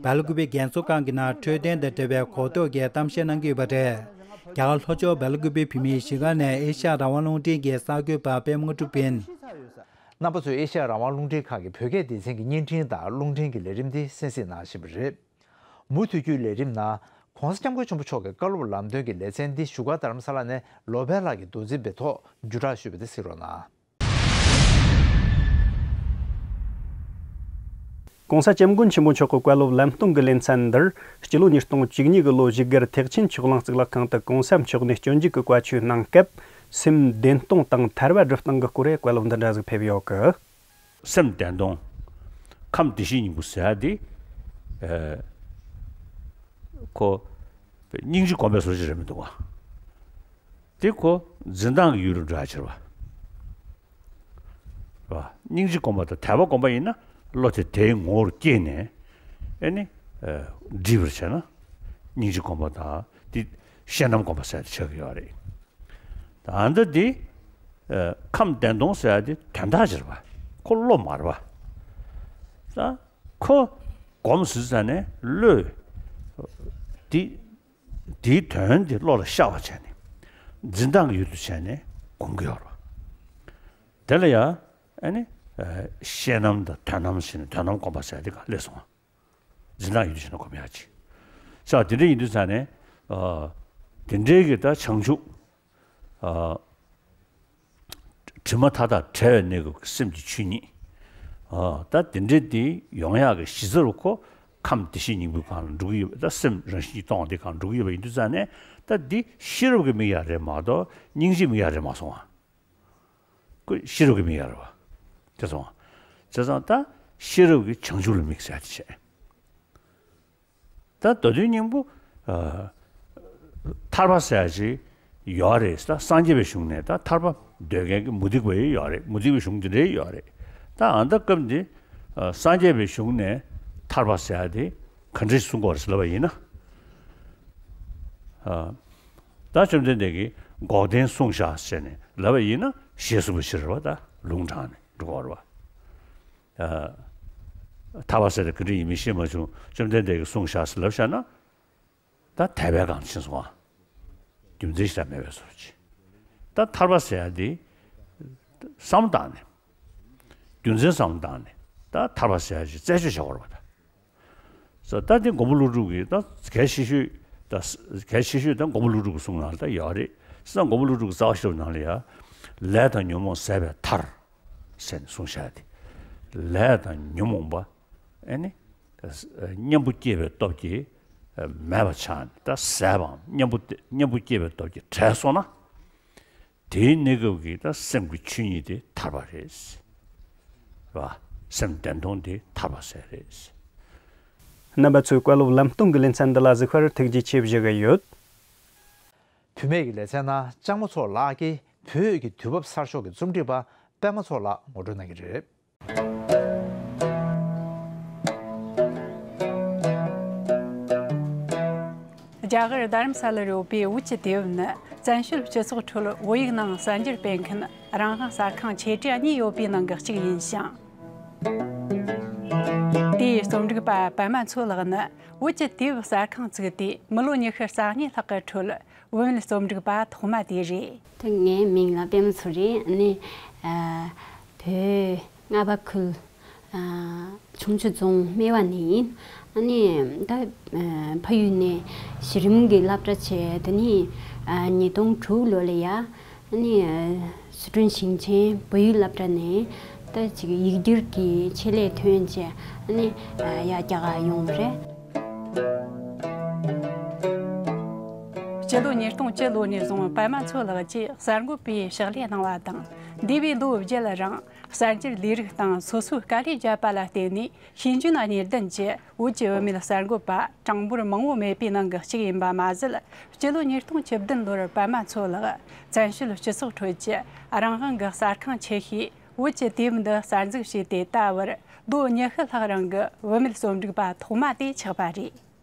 སྦེལ་ཀུ་པེ་རྒན་གསོ་ཁང་གི་ནང་འཕྲོད་བསྟེན་དང་འབྲེལ་བའི་གོ་རྟོགས་ཀྱི་གཏམ་བཤད་གནང་གི་ཡོད་པ་རེད། རྒྱ་གར་ལྷོ་ཕྱོགས་སྦེལ་ཀུ་པེ་བོད་མིའི་གཞིས་ཀ་ནས་ཨེ་ཤ་ཡ་རང་དབང་རླུང་འཕྲིན་གྱི་གསར་འགོད་པ་པད་མ་དངོས་གྲུབ་ཡིན། རྣམ་པ་ཚོས་ཨེ་ཤ་ཡ་རང་དབང་རླུང་འཕྲིན་ཁང་གི་བོད་སྐད་སྡེ་ཚན་གྱི་བརྙན་འཕྲིན་དང་རླུང་འཕྲིན་གྱི་ལས་རིམ་འདི་གསན་གཟིགས་གནང་བཞིན་པ་རེད། མུ་མཐུད་རྒྱུའི་ལས་རིམ་ནང་༸གོང་ས་༸སྐྱབས་མགོན་ཆེན་པོ་མཆོག་གི་བཀའ་སློབ་ལམ་སྟོན་གྱི་ལེ་ཚན་འདི་བཞུགས་སྒར་རྡ་རམ་ས་ལ་ནས་ལོ་པཎ་ལགས་ཀྱིས་མདོ་འཛིན་པའི་ཐོག་བརྒྱུད་བསྒྲགས་ཞུས་པ་དེ་གཟིགས་རོགས་གནང་།༸གོང་ས་༸སྐྱབས་མགོན་ཆེན་པོ་མཆོག་གི་བཀའ་སློབ་ལམ་སྟོན་གྱི་ལེ་ཚན་འདིར་སྤྱི་ལོ་ཉིས་སྟོང་བཅུ་གཉིས་ཀྱི་ལོ་བཞུགས་སྒར་ཐེག་ཆེན་ཆོས་གླིང་གཙུག་ལག་ཁང་དུ་༸གོང་ས་མཆོག་ནས་སྤྱོད་འཇུག་གི་བཀའ་ཆོས་གནང་སྐབས། སེམས་བདེན་སྟོང་དང་ཐར་པ་སྒྲུབ་སྟངས་ཀྱི་སྐོར་བཀའ་སློབ་འདི་འདྲ་ཟིག་ཕེབས་ཡོད་གི། སེམས་བདེན་སྟོང་། ཁམས་བདེ་གཤེགས་སྙིང་པོ་ཟེར་ཡ་དེ། ཨ། ཁོ། སྙིང་རྗེ་སྒོམ་པའི་བཟོ་ཅིག་རེད་མི་འདུག་བ། དེ་ཁོ་འཛིན་སྟངས་ཀྱི་ཡུལ་དུ་འགྲོ་ཡ་ཕྱིར་བ། རེད་བ། སྙིང་རྗེ་སྒོམ་པ་དང་དད་པ་སྒོམ་པ་ཡིན་ན་བློ་དེ་དེའི་ངོ་བོར་སྐྱེས་ནས། ཨེ་ནི། ཨ། འདྲིས་པར་བྱས་ན། སྙིང་རྗེ་སྒོམ་པ་དང་དེ་ཤེས་རྣམ་སྒོམ་པ་ཟེར་ཡ་དེ་ཆགས་ཀྱི་ཡོད་རེད། ད་ལྟ་འདི། ཨ། ཁམས་བདེན་སྟོང་ཟེར་ཡ་དེ་དོན་དག་ཅིག་རེད་བ། ཁོ་བློ་མ་རེད་བ། ད་ཁོ་སྒོམ་ཟེར་ཙ་ནས་བློས། དེ། དེའི་དོན་དེ་བློ་ལ་ཤར་བ་བྱས་ནས། འཛིན་སྟངས་ཀྱི་ཡུལ་དུ་བྱས་ནས་སྒོམ་གྱི་ཡོད་རེད་བ། དེ་ལ་ཡང་། ཨ་ནི། ཨ། ཤེས་རྣམ་དང་དོན་རྣམ་ཟེར་ནས་དོན་རྣམ་སྒོམ་པ་ཟེར་དེ་ག་སླེབས་སོང་བ། འཛིན་སྟངས་ཡུལ་དུ་བྱས་ནས་སྒོམ་ཡག་ཅིག་ས་དེ་འདྲ་ཡིན་དུས་ཙ་ནས། ཨ། དེ་འདྲའི་གི་ད་བྱང་ཆུབ། ཨ། དྲི་མ་མཐའ་དག་བྲལ་བའི་གནས་སྐབས་ཀྱི་སེམས་ཀྱི་ཆོས་ཉིད། ཨ། ད་དེ་འདྲའི་དེ་ཡོང་ཡག་གི་གཞི་རྩ་རུ་ཁོ་ཁམས་བདེ་གཤེགས་སྙིང་པོའི་སྒང་ལ་འགྲོ་གི་ཡོད་པ། ད་སེམས་རང་བཞིན་གྱིས་སྟོང་བ་དེ་སྒང་འགྲོ་གི་ཡོད་པ་ཡིན་དུས་ཙ་ནས། ད་འདི་ཤེས་རབ་ཀྱི་མིག་ཡང་རེད་མ་གཏོགས་སྙིང་རྗེའི་མིག་ཡང་རེད་མ་སོང་བ། ཁོ་ཤེས་རབ་ཀྱི་མིག་ཡང་རེད་བ། དེ་སོང་བ། བྱས་ཙང་ད་ཤེས་རབ་ཀྱི་བྱང་ཆུབ་ལ་དམིགས་ཟེར་ཡ་དེ་བྱས། ད་མདོ་དོན་སྙིང་པོ། ཨ། ཐར་པ་ཟེར་ཡ་ཅིག་ཡོད་རེད། ད་སངས་རྒྱས་པའི་གཞུང་ནས་ད་ཐར་པ་འདོད་མཁན་གྱི་མུ་སྟེགས་པ་ཡོད་རེད། མུ་སྟེགས་པའི་གཞུང་འདི་འདྲའི་ཡོད་རེད། ད་ཨ་ད་སྐབས་འདི། ཨ། སངས་རྒྱས་པའི་གཞུང་ནས་ཐར་པ་ཟེར་ཡ་དེ་ག་འདྲས་གསུང་གི་ཡོད་རེད་ཟེར་ལབ་པ་ཡིན་ན། ཨ། ད་བཅོམ་ལྡན་འདས་ཀྱིས་འགོག་བདེན་གསུངས་བཞག་ཟེར་ནས་ལབ་པ་ཡིན་ན་ཞེས་གསུངས་པ་ཕྱིར་རེད་བ། ད་ལུང་དྲངས་ནས་འགྲོ་གི་ཡོད་རེད་བ། ཨ། ཐར་པ་ཟེར་དེ་ག་འདྲ་ཡིན་མིན་ཤེས་མ་བྱུང་། བཅོམ་ལྡན་འདས་ཀྱིས་གསུངས་བཞག་ཟེར་ལབ་བཞག་ན། ད་དད་པའི་སྒང་ཕྱིན་སོང་ཨ། རྒྱུ་མཚན་ཞིག་ད་མེད་པའི་བཟོ་ཅིག་ད་ཐར་པ་ཟེར་ཡ་དེ་བསམ་བློ་བཏང་ནས། རྒྱུ་མཚན་བསམ་བློ་བཏང་ནས་ད་ཐར་པ་ཟེར་ཡ་ཅིག་རྩད་གཅོད་བྱེད་དགོས་རེད་བ། ད་ད་དེ་མགོན་པོ་ཀླུ་སྒྲུབ་ཀྱི་ད་གལ་ཆེ་ཤོས། ད་གལ་ཆེ་ཤོས་ད་མགོན་པོ་ཀླུ་སྒྲུབ་ཀྱི་གསུང་ནང་ལ་ད་ཡོད་རེད། བྱས་ཙང་མགོན་པོ་ཀླུ་སྒྲུབ་ཀྱི་རྩ་བ་ཤེས་རབ་ནང་ལ་ཡ། ལས་དང་ཉོན་མོངས་ཟད་པའི་མཐར། ཟེར་ནས་གསུངས་བཞག་དེ། ལས་དང་ཉོན་མོངས་པ། ཨེ་ནི། གཉེན་པོ་སྐྱེས་པའི་སྟོབས་ཀྱིས་མེད་པ་ཆགས་ནས། ད་ཟད་པའམ་གཉེན་པོ་གཉེན་པོ་སྐྱེས་པའི་སྟོབས་ཀྱིས་བྲལ་སོང་ན། དེའི་གནས་སྐབས་ཀྱི་ད་སེམས་ཀྱི་ཆོས་ཉིད་དེ་ཐར་པ་རེད། རེད་བ། སེམས་བདེན་སྟོང་དེ་ཐར་པ་ཟེར་རེད། རྣམ་པ་ཚོས་བཀའ་སློབ་ལམ་སྟོན་གྱི་ལེ་ཚན་འདི་ལ་གཟིགས་པར་ཐུགས་རྗེ་ཆེ་ཞུ་གི་ཡོད། བུད་མེད་ཀྱི་ལེ་ཚན་ནང་ལྕགས་མོ་མཚོ་ལགས་ཀྱིས་བོད་ཀྱི་དུས་བབ་གསར་ཤོག་གི་རྩོམ་སྒྲིག་པ་པད་མ་མཚོ་ལགས་ངོ་སྤྲོད་གནང་གི་རེད། རྒྱ་གར་རྡ་རམ་ས་ལར་ཡོད་པའི་བོད་ཀྱི་དུས་བབ་ནི། བཙན་བྱོལ་སྤྱི་ཚོགས་ཁྲོད་བོད་ཡིག་ནང་གསར་འགྱུར་སྤེལ་མཁན་རང་དབང་གསར་ཁང་ཆེ་གྲས་གཉིས་ཡོད་པའི་ནང་གི་གཅིག་ཡིན་ཞིང་། དེའི་རྩོམ་སྒྲིག་པ་པད་མ་མཚོ་ལགས་ནི། བོད་ཀྱི་དུས་བབ་གསར་ཁང་བཙུགས་ཏེ་མི་ལོ་ཉི་ཤུ་རྩ་གཉིས་ལྷག་གི་ཁྲོད། བུད་མེད་རྩོམ་སྒྲིག་པ་ཐོག་མ་དེ་རེད། དེ་ངའི་མིང་ལ་པད་མ་མཚོ་རེད། ཨ་ནི་ཨ་བོད་རྔ་བ་ཁུལ་ཨ་ཁྱུང་མཆུ་རྫོང་སྨད་བ་ནས་ཡིན། ཨ་ནི་ད་ཨ་ཕ་ཡུལ་ནས་གཞི་རིམ་གྱི་སློབ་གྲྭ་བྱས། དེ་ནས་ཨ་ཉིས་སྟོང་དྲུག་ལོ་ལ་ཡ། ཨ་ནི་ཨ་སི་ཁྲོན་ཞིང་ཆེན་བོད་ཡིག་སློབ་གྲྭ་ནས་ད་ཅིག་ཡིག་སྒྱུར་གྱི་ཆེད་ལས་ཐོན་བྱས། ཨ་ནི་ཨ་ཡར་རྒྱ་གར་ཡོང་བ་རེད། སྤྱི་ལོ་ཉིས་སྟོང་བཅུ་ལོ་ནས་བཟུང་པད་མ་མཚོ་ལགས་ཀྱིས་གསར་འགོད་པའི་ཕྱག་ལས་གནང་བ་དང་། འདས་པའི་ལོ་བརྒྱད་རིང་གསར་འགྱུར་ལས་རིགས་དང་སོ་སོའི་དཀའ་ལས་བརྒྱབ་པ་ལ་བརྟེན་ནས། ཤེས་འཇོན་གཉིས་ལྡན་གྱི་བོད་ཀྱི་བུད་མེད་གསར་འགོད་པ་གྲངས་འབོར་མང་བོ་མེད་པའི་ནང་གི་གཅིག་ཡིན་པ་མ་ཟད། སྤྱི་ལོ་ཉིས་སྟོང་བཅུ་བདུན་ལོར་པད་མ་མཚོ་ལགས་བཙན་བྱོལ་སྤྱི་ཚོགས་ཁྲོད་ཀྱི་རང་དབང་གི་གསར་ཁང་ཆེ་ཤོས་བོད་ཀྱི་དུས་བབ་འདི་གསར་འཛུགས་བྱས་ཏེ། ད་བར་ལོ་ཉི་ཤུ་ལྷག་རིང་གི་བུད་མེད་རྩོམ་སྒྲིག་པ་ཐོག་མ་དེ་ཆགས་པ་རེད།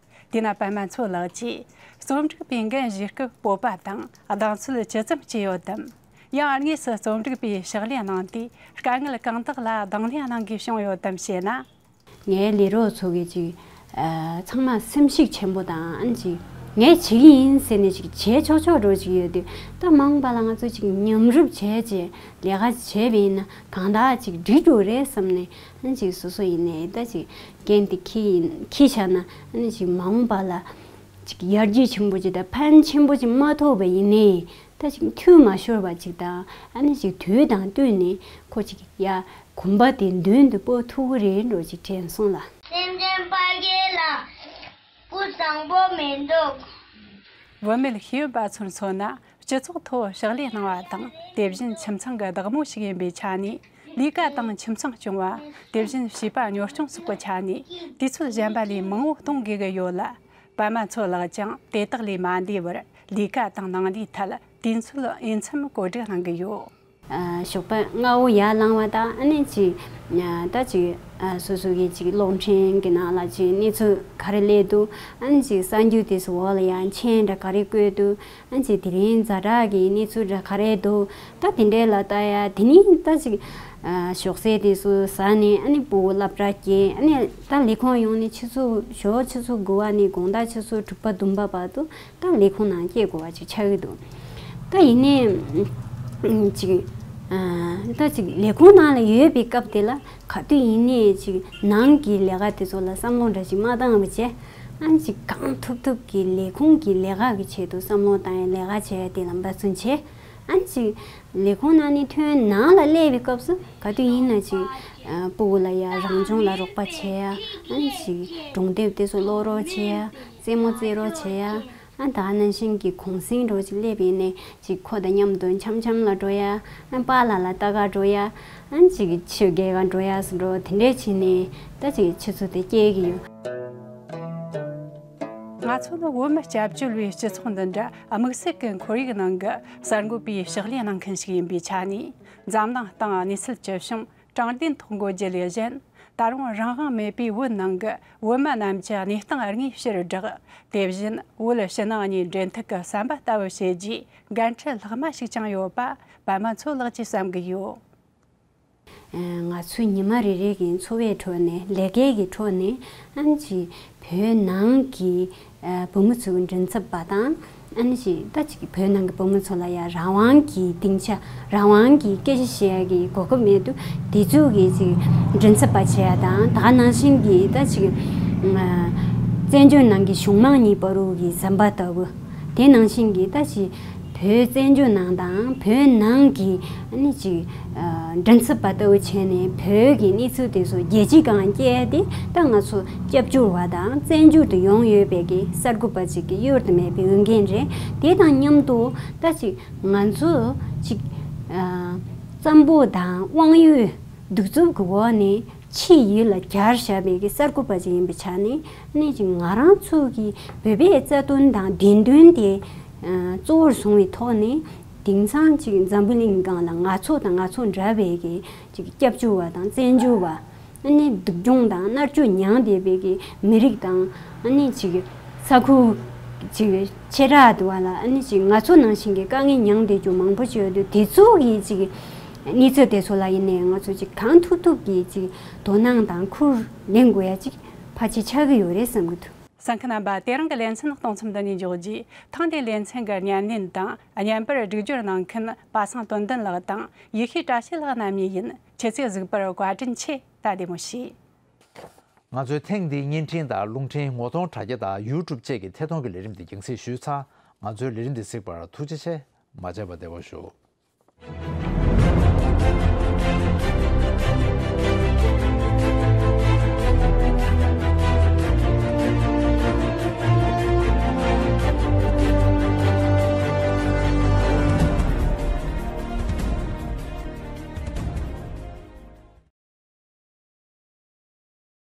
དེས་ན་པད་མ་མཚོ་ལགས་ཀྱིས་རྩོམ་སྒྲིག་པའི་འགན་བཞེས་སྐབས་སྤོབས་པ་དང་གདེང་ཚོད་ཇི་ཙམ་སྐྱེས་ཡོད་དམ། ཡང་དངོས་སུ་རྩོམ་སྒྲིག་པའི་ཕྱག་ལས་གནང་དུས་དཀའ་ངལ་གང་དག་ལ་གདོང་ལེན་གནང་དགོས་བྱུང་ཡོད་དམ་ཞེ་ན། ངའི་ལས་རོགས་ཚོ་གིས་ཅིག་ཨ་ཚང་མ་སེམས་ཤུགས་ཆེན་པོ་དང་། ཨ་ནི་ཅིག་ངས་བྱེད་ཀྱི་ཡིན་ཟེར་ནས་ཅིག་བྱེད་ཆོག་ཆོག་འགྲོ་ཅིག་ཡོད་དུས། ད་མ་འོངས་པ་ལ་ང་ཚོ་ཅིག་མཉམ་རུབ་བྱས་བྱས་ལས་ཀ་བྱས་པ་ཡིན་ན་གང་ལྟར་ཅིག་འགྲིག་འགྲོ་རེད་བསམ་ནས། ཨ་ནི་ཅིག་སོ་སོ་ཡིན་ནའི་ད་ཅིག་འགན་དེ་འཁྱེར་ཡིན་འཁྱེར་བཞག་ན། ཨ་ནི་ཅིག་མ་འོངས་པ་ལ་ཅིག་ཡར་རྒྱས་ཆེན་པོ་ཅིག་དང་ཕན་ཆེན་པོ་ཅིག་མ་ཐོགས་པ་ཡིན་ནའི། ད་ཅིག་འཐུས་མ་ཤོར་བ་ཅིག་དང་། ཨ་ནི་ཅིག་དུས་དང་བསྟུན་ནས་ཁོ་ཅིག་ཡ་གོམ་པ་དེ་མདུན་དུ་སྤོ་ཐུབ་ཀྱི་རེད་འགྲོ་ཅིག་དྲན་སོང་ལ། སེམས་ཅན་ཕལ་སྐད་ལ་སྐུ་བཟང་པོ་མི་འདུག་བུད་མེད་ཤེས་ཡོན་པ་ཚོར་མཚོན་ན། སྤྱི་ཚོགས་ཐོག་ཕྱག་ལས་གནང་བ་དང་། དེ་བཞིན་ཁྱིམ་ཚང་གི་བདག་མོ་ཞིག་ཡིན་པའི་ཆ་ནས། ལས་ཀ་དང་ཁྱིམ་ཚང་སྐྱོང་བ། དེ་བཞིན་བྱིས་པ་གཉོར་སྐྱོང་སོགས་ཀྱི་ཆ་ནས་དུས་ཚོད་གཞན་པ་ལས་མང་བོ་གཏོང་དགོས་ཀྱི་ཡོད་ལ། པད་མ་མཚོ་ལགས་ཀྱང་དེ་དག་ལས་མ་འདས་པར་ལས་ཀ་དང་ནང་ལས་ཐད་དུས་ཚོད་འོས་འཚམ་བཀོད་སྒྲིག་གནང་གི་ཡོད། ཨ་ཞོགས་པ་སྔ་བོ་ཡར་ལངས་པ་དང་། ཨ་ནི་ཅིག་ཨ་ད་ཅིག་ཨ་སོ་སོ་གི་ཅིག་གློག་འཕྲིན་གྱི་ནང་ལ་ཅིག་གནས་ཚུལ་ག་རེ་སླེབས་འདུག་ཨ་ནི་ཅིག་གསར་འགྱུར་དེ་ཚོ་འོག་ལ་ཡང་མཆན་འདྲ་ག་རེ་བཀོད་འདུག་ཨ་ནི་ཅིག་དེ་རིང་ཛ་དྲག་གི་གནས་ཚུལ་འདྲ་ག་རེ་འདུག་ད་དེ་འདྲའི་ལ་ལྟ་ཡ། དེ་ནས་ད་ཅིག་ཨ་ཞོགས་ཟས་དེ་ཚོ་ཟ་ནས། ཨ་ནི་སྤུ་གུ་སློབ་གྲྭ་སྐྱེལ། ཨ་ནི་ད་ལས་ཁུངས་ཡོང་ནས་ཆུ་ཚོད་ཞོགས་ཆུ་ཚོད་དགུ་པ་ནས་དགོང་དག་ཆུ་ཚོད་དྲུག་པ་བདུན་པ་བར་དུ་ད་ལས་ཁུངས་ནང་སྐྱེལ་དགོས་པ་ཅིག་ཆགས་ཀྱི་འདུག་ད་ཡིན་ནའི་ཅིག་ཨ་ད་ཅིག་ལས་ཁུངས་ནང་ལ་ཡོད་པའི་སྐབས་དེ་ལ་ག་དུས་ཡིན་ནའི་ཅིག་ནང་གི་ལས་ཀ་དེ་ཚོ་ལ་བསམ་བློ་འདྲ་ཅིག་མ་བཏང་བ་བྱས། ཨ་ཅིག་གང་ཐུབ་ཐུབ་ཀྱིས་ལས་ཁུངས་ཀྱི་ལས་ཀ་གི་ཆེད་དུ་བསམ་བློ་བཏང་ཡ། ལས་ཀ་བྱས་ཡ་དེ་ལ་འབད་བརྩོན་བྱས། ཨ་ཅིག་ལས་ཁུངས་ནང་ནས་ཐོན། ནང་ལ་སླེབས་པའི་སྐབས་སུ་ག་དུས་ཡིན་ན་ཅིག་ཨ་སྤུ་གུ་ལ་ཡ་རང་སྦྱོང་ལ་རོགས་པ་བྱེད་ཡ། ཨ་ཅིག་སྒྲུང་དེབ་དེ་ཚོ་ཀློག་རོགས་བྱེད་ཡ། རྩེད་མོ་རྩེ་རོགས་བྱེད་ཡ། ཨ་ད་ནང་བཞིན་གྱི་གུང་སེང་འདྲ་ཅིག་སླེབས་པ་ཡིན་ནའི་ཅིག་ཁོ་དང་མཉམ་དུ་འཆམ་འཆམ་ལ་འགྲོ་ཡ། ཨ་པཱ་ལགས་ལ་ལྟ་ག་འགྲོ་ཡ། ཨ་ཅིག་ཆོས་དགེ་ག་འགྲོ་ཡ་སུ་འགྲོ། དེ་འདྲས་བྱས་ནས་ད་ཅིག་ཆུ་ཚོད་དེ་སྐྱེལ་གྱི་ཡོད། ང་ཚོ་ནི་བོད་མི་སྐྱབས་བཅོལ་བའི་སྤྱི་ཚོགས་འདི་འདྲ་དམིགས་བསལ་གྱི་ཁོར་ཡུག་ནང་གི་གསར་འགོད་པའི་ཕྱག་ལས་གནང་མཁན་ཞིག་ཡིན་པའི་ཆ་ནས། འཛམ་གླིང་སྟེང་གནས་ཚུལ་ཇི་བྱུང་དྲང་བདེན་ཐོག་འགོད་རྒྱུ་ལས་གཞན། ད་རུང་རང་དབང་མེད་པའི་བོད་ནང་གི་བོད་མི་རྣམས་ཀྱི་གནས་སྟངས་དངོས་ཕྱིར་བསྒྲགས། དེ་བཞིན་བོད་ཕྱི་ནང་གཉིས་འབྲེལ་མཐུད་ཀྱི་ཟམ་པ་ལྟ་བུ་བྱེད་རྒྱུའི་འགན་འཁྲི་ལྷག་མ་ཞིག་ཀྱང་ཡོད་པ་པད་མ་མཚོ་ལགས་ཀྱིས་བསམ་གྱི་ཡོད། ང་ཚོའི་ཉི་མ་རེ་རེ་གི་འཚོ་བའི་ཁྲོད་ནས། ལས་ཀའི་གི་ཁྲོད་ནས། ཨ་ཅིག་བོད་ནང་གི་ཨ་བུ་མོ་ཚོའི་མགྲིན་ཚབ་པ་དང་། ཨ་ནི་ཅིག་ད་ཅིག་བོད་ནང་གི་བུ་མོ་ཚོ་ལ་ཡང་རང་དབང་གི་སྡིངས་ཆ། རང་དབང་གི་སྐད་ཆ་བཤད་ཡ་གི་གོ་སྐབས་མེད་དུས། དེ་ཚོ་གི་ཅིག་མགྲིན་ཚབ་པ་བྱེད་ཡ་དང་། ད་ག་ནང་བཞིན་གྱི་ད་ཅིག་ཨ་བཙན་བྱོལ་ནང་གི་གཞུང་མང་གཉིས་བར་དུ་གི་ཟམ་པ་ལྟ་བུ། དེ་ནང་བཞིན་གྱི་ད་ཅིག་བོད་བཙན་བྱོལ་ནང་དང་བོད་ནང་གི་ཨ་ནི་ཅིག་ཨ་མགྲིན་ཚབ་པ་ལྟ་བུ་བྱས་ནས། བོད་ཀྱི་གནས་ཚུལ་དེ་ཚོ་རྒྱལ་སྤྱིའི་སྒང་སྐྱེལ་ཏེ། ད་ང་ཚོ་སྐྱབས་བཅོལ་བ་དང་བཙན་བྱོལ་དུ་ཡོང་ཡོད་པའི་གི་གསར་འགོད་པ་ཅིག་གི་གཡུར་དུ་མེད་པའི་འོས་འགན་རེད། དེ་དང་མཉམ་དུ་ད་ཅིག་ང་ཚོ་ཅིག་ཨ་བཙན་པོ་དང་དབང་ཡོད་གདུག་རྩུབ་ཀྱི་འོག་ནས་ཕྱི་ཡུལ་ལ་གྱར་བཞག་པའི་གི་གསར་འགོད་པ་ཅིག་ཡིན་པའི་ཆ་ནས། ཨ་ནི་ཅིག་ང་རང་ཚོ་གི་བོད་པའི་རྩ་དོན་དང་བདེན་དོན་དེ་ཨ་གཙོ་བོར་བཟུང་བའི་ཐོག་ནས། དེང་སང་ཅིག་འཛམ་བུ་གླིང་སྒང་ལ་ང་ཚོ་དང་ང་ཚོ་འདྲ་བའི་གི་ཅིག་སྐྱབས་བཅོལ་བ་དང་བཙན་བྱོལ་བ། ཨ་ནི་སྡུག་སྦྱོང་དང་མནར་གཅོད་མྱངས་བསྡད་པའི་གི་མི་རིགས་དང་། ཨ་ནི་ཅིག་ས་ཁུལ་ ཅིག་ཆེ་དྲགས་འདུག་བ་ལ། ཨ་ནི་ཅིག་ང་ཚོ་ནང་བཞིན་གྱི་དཀའ་ངལ་མྱངས་བསྡད་རྒྱུ་མང་པོ་ཅིག་ཡོད་དུས། དེ་ཚོ་གི་ཅིག་གནས་ཚུལ་དེ་ཚོ་ལ་ཡིན་ནའི་ང་ཚོ་ཅིག་གང་ཐུབ་ཐུབ་ཀྱིས་ཅིག་དོ་སྣང་དང་ཁུར་ལེན་དགོས་ཡ་ཅིག་ཕལ་ཆེར་ཆགས་ཀྱི་ཡོད་རེད་བསམ་གྱི་འདུག། གསན་མཁན་རྣམ་པ། དེ་རིང་གི་ལེ་ཚན་གཏོང་མཚམས་འདི་ནས་འཇོག་རྒྱུ། ཐེངས་འདིའི་ལེ་ཚན་གྱི་བརྙན་ལེན་དང་བརྙན་པར་སྒྲིག་སྦྱོར་གནང་མཁན་པ་སངས་དོན་ལྡན་ལགས་དང་ཡེ་ཤེས་བཀྲ་ཤིས་ལགས་རྣམ་གཉིས་ཡིན། ཁྱེད་ཚོས་གཟིགས་པར་བཀའ་དྲིན་ཆེ། ད་བདེ་མོ་བྱོས། ང་ཚོའི་ཐེངས་འདིའི་བརྙན་འཕྲིན་དང་རླུང་འཕྲིན། ངོ་གདོང་དྲ་རྒྱ་དང་ཡུ་ཊུབ་བཅས་ཀྱི་ཐད་གཏོང་གི་ལས་རིམ་འདི་རྒྱང་སྲིང་ཞུས་ཚར། ང་ཚོའི་ལས་རིམ་འདི་གཟིགས་པར་ཐུགས་རྗེ་ཆེ། མ་བརྗེད་པར་བདེ་བར་བཞུགས།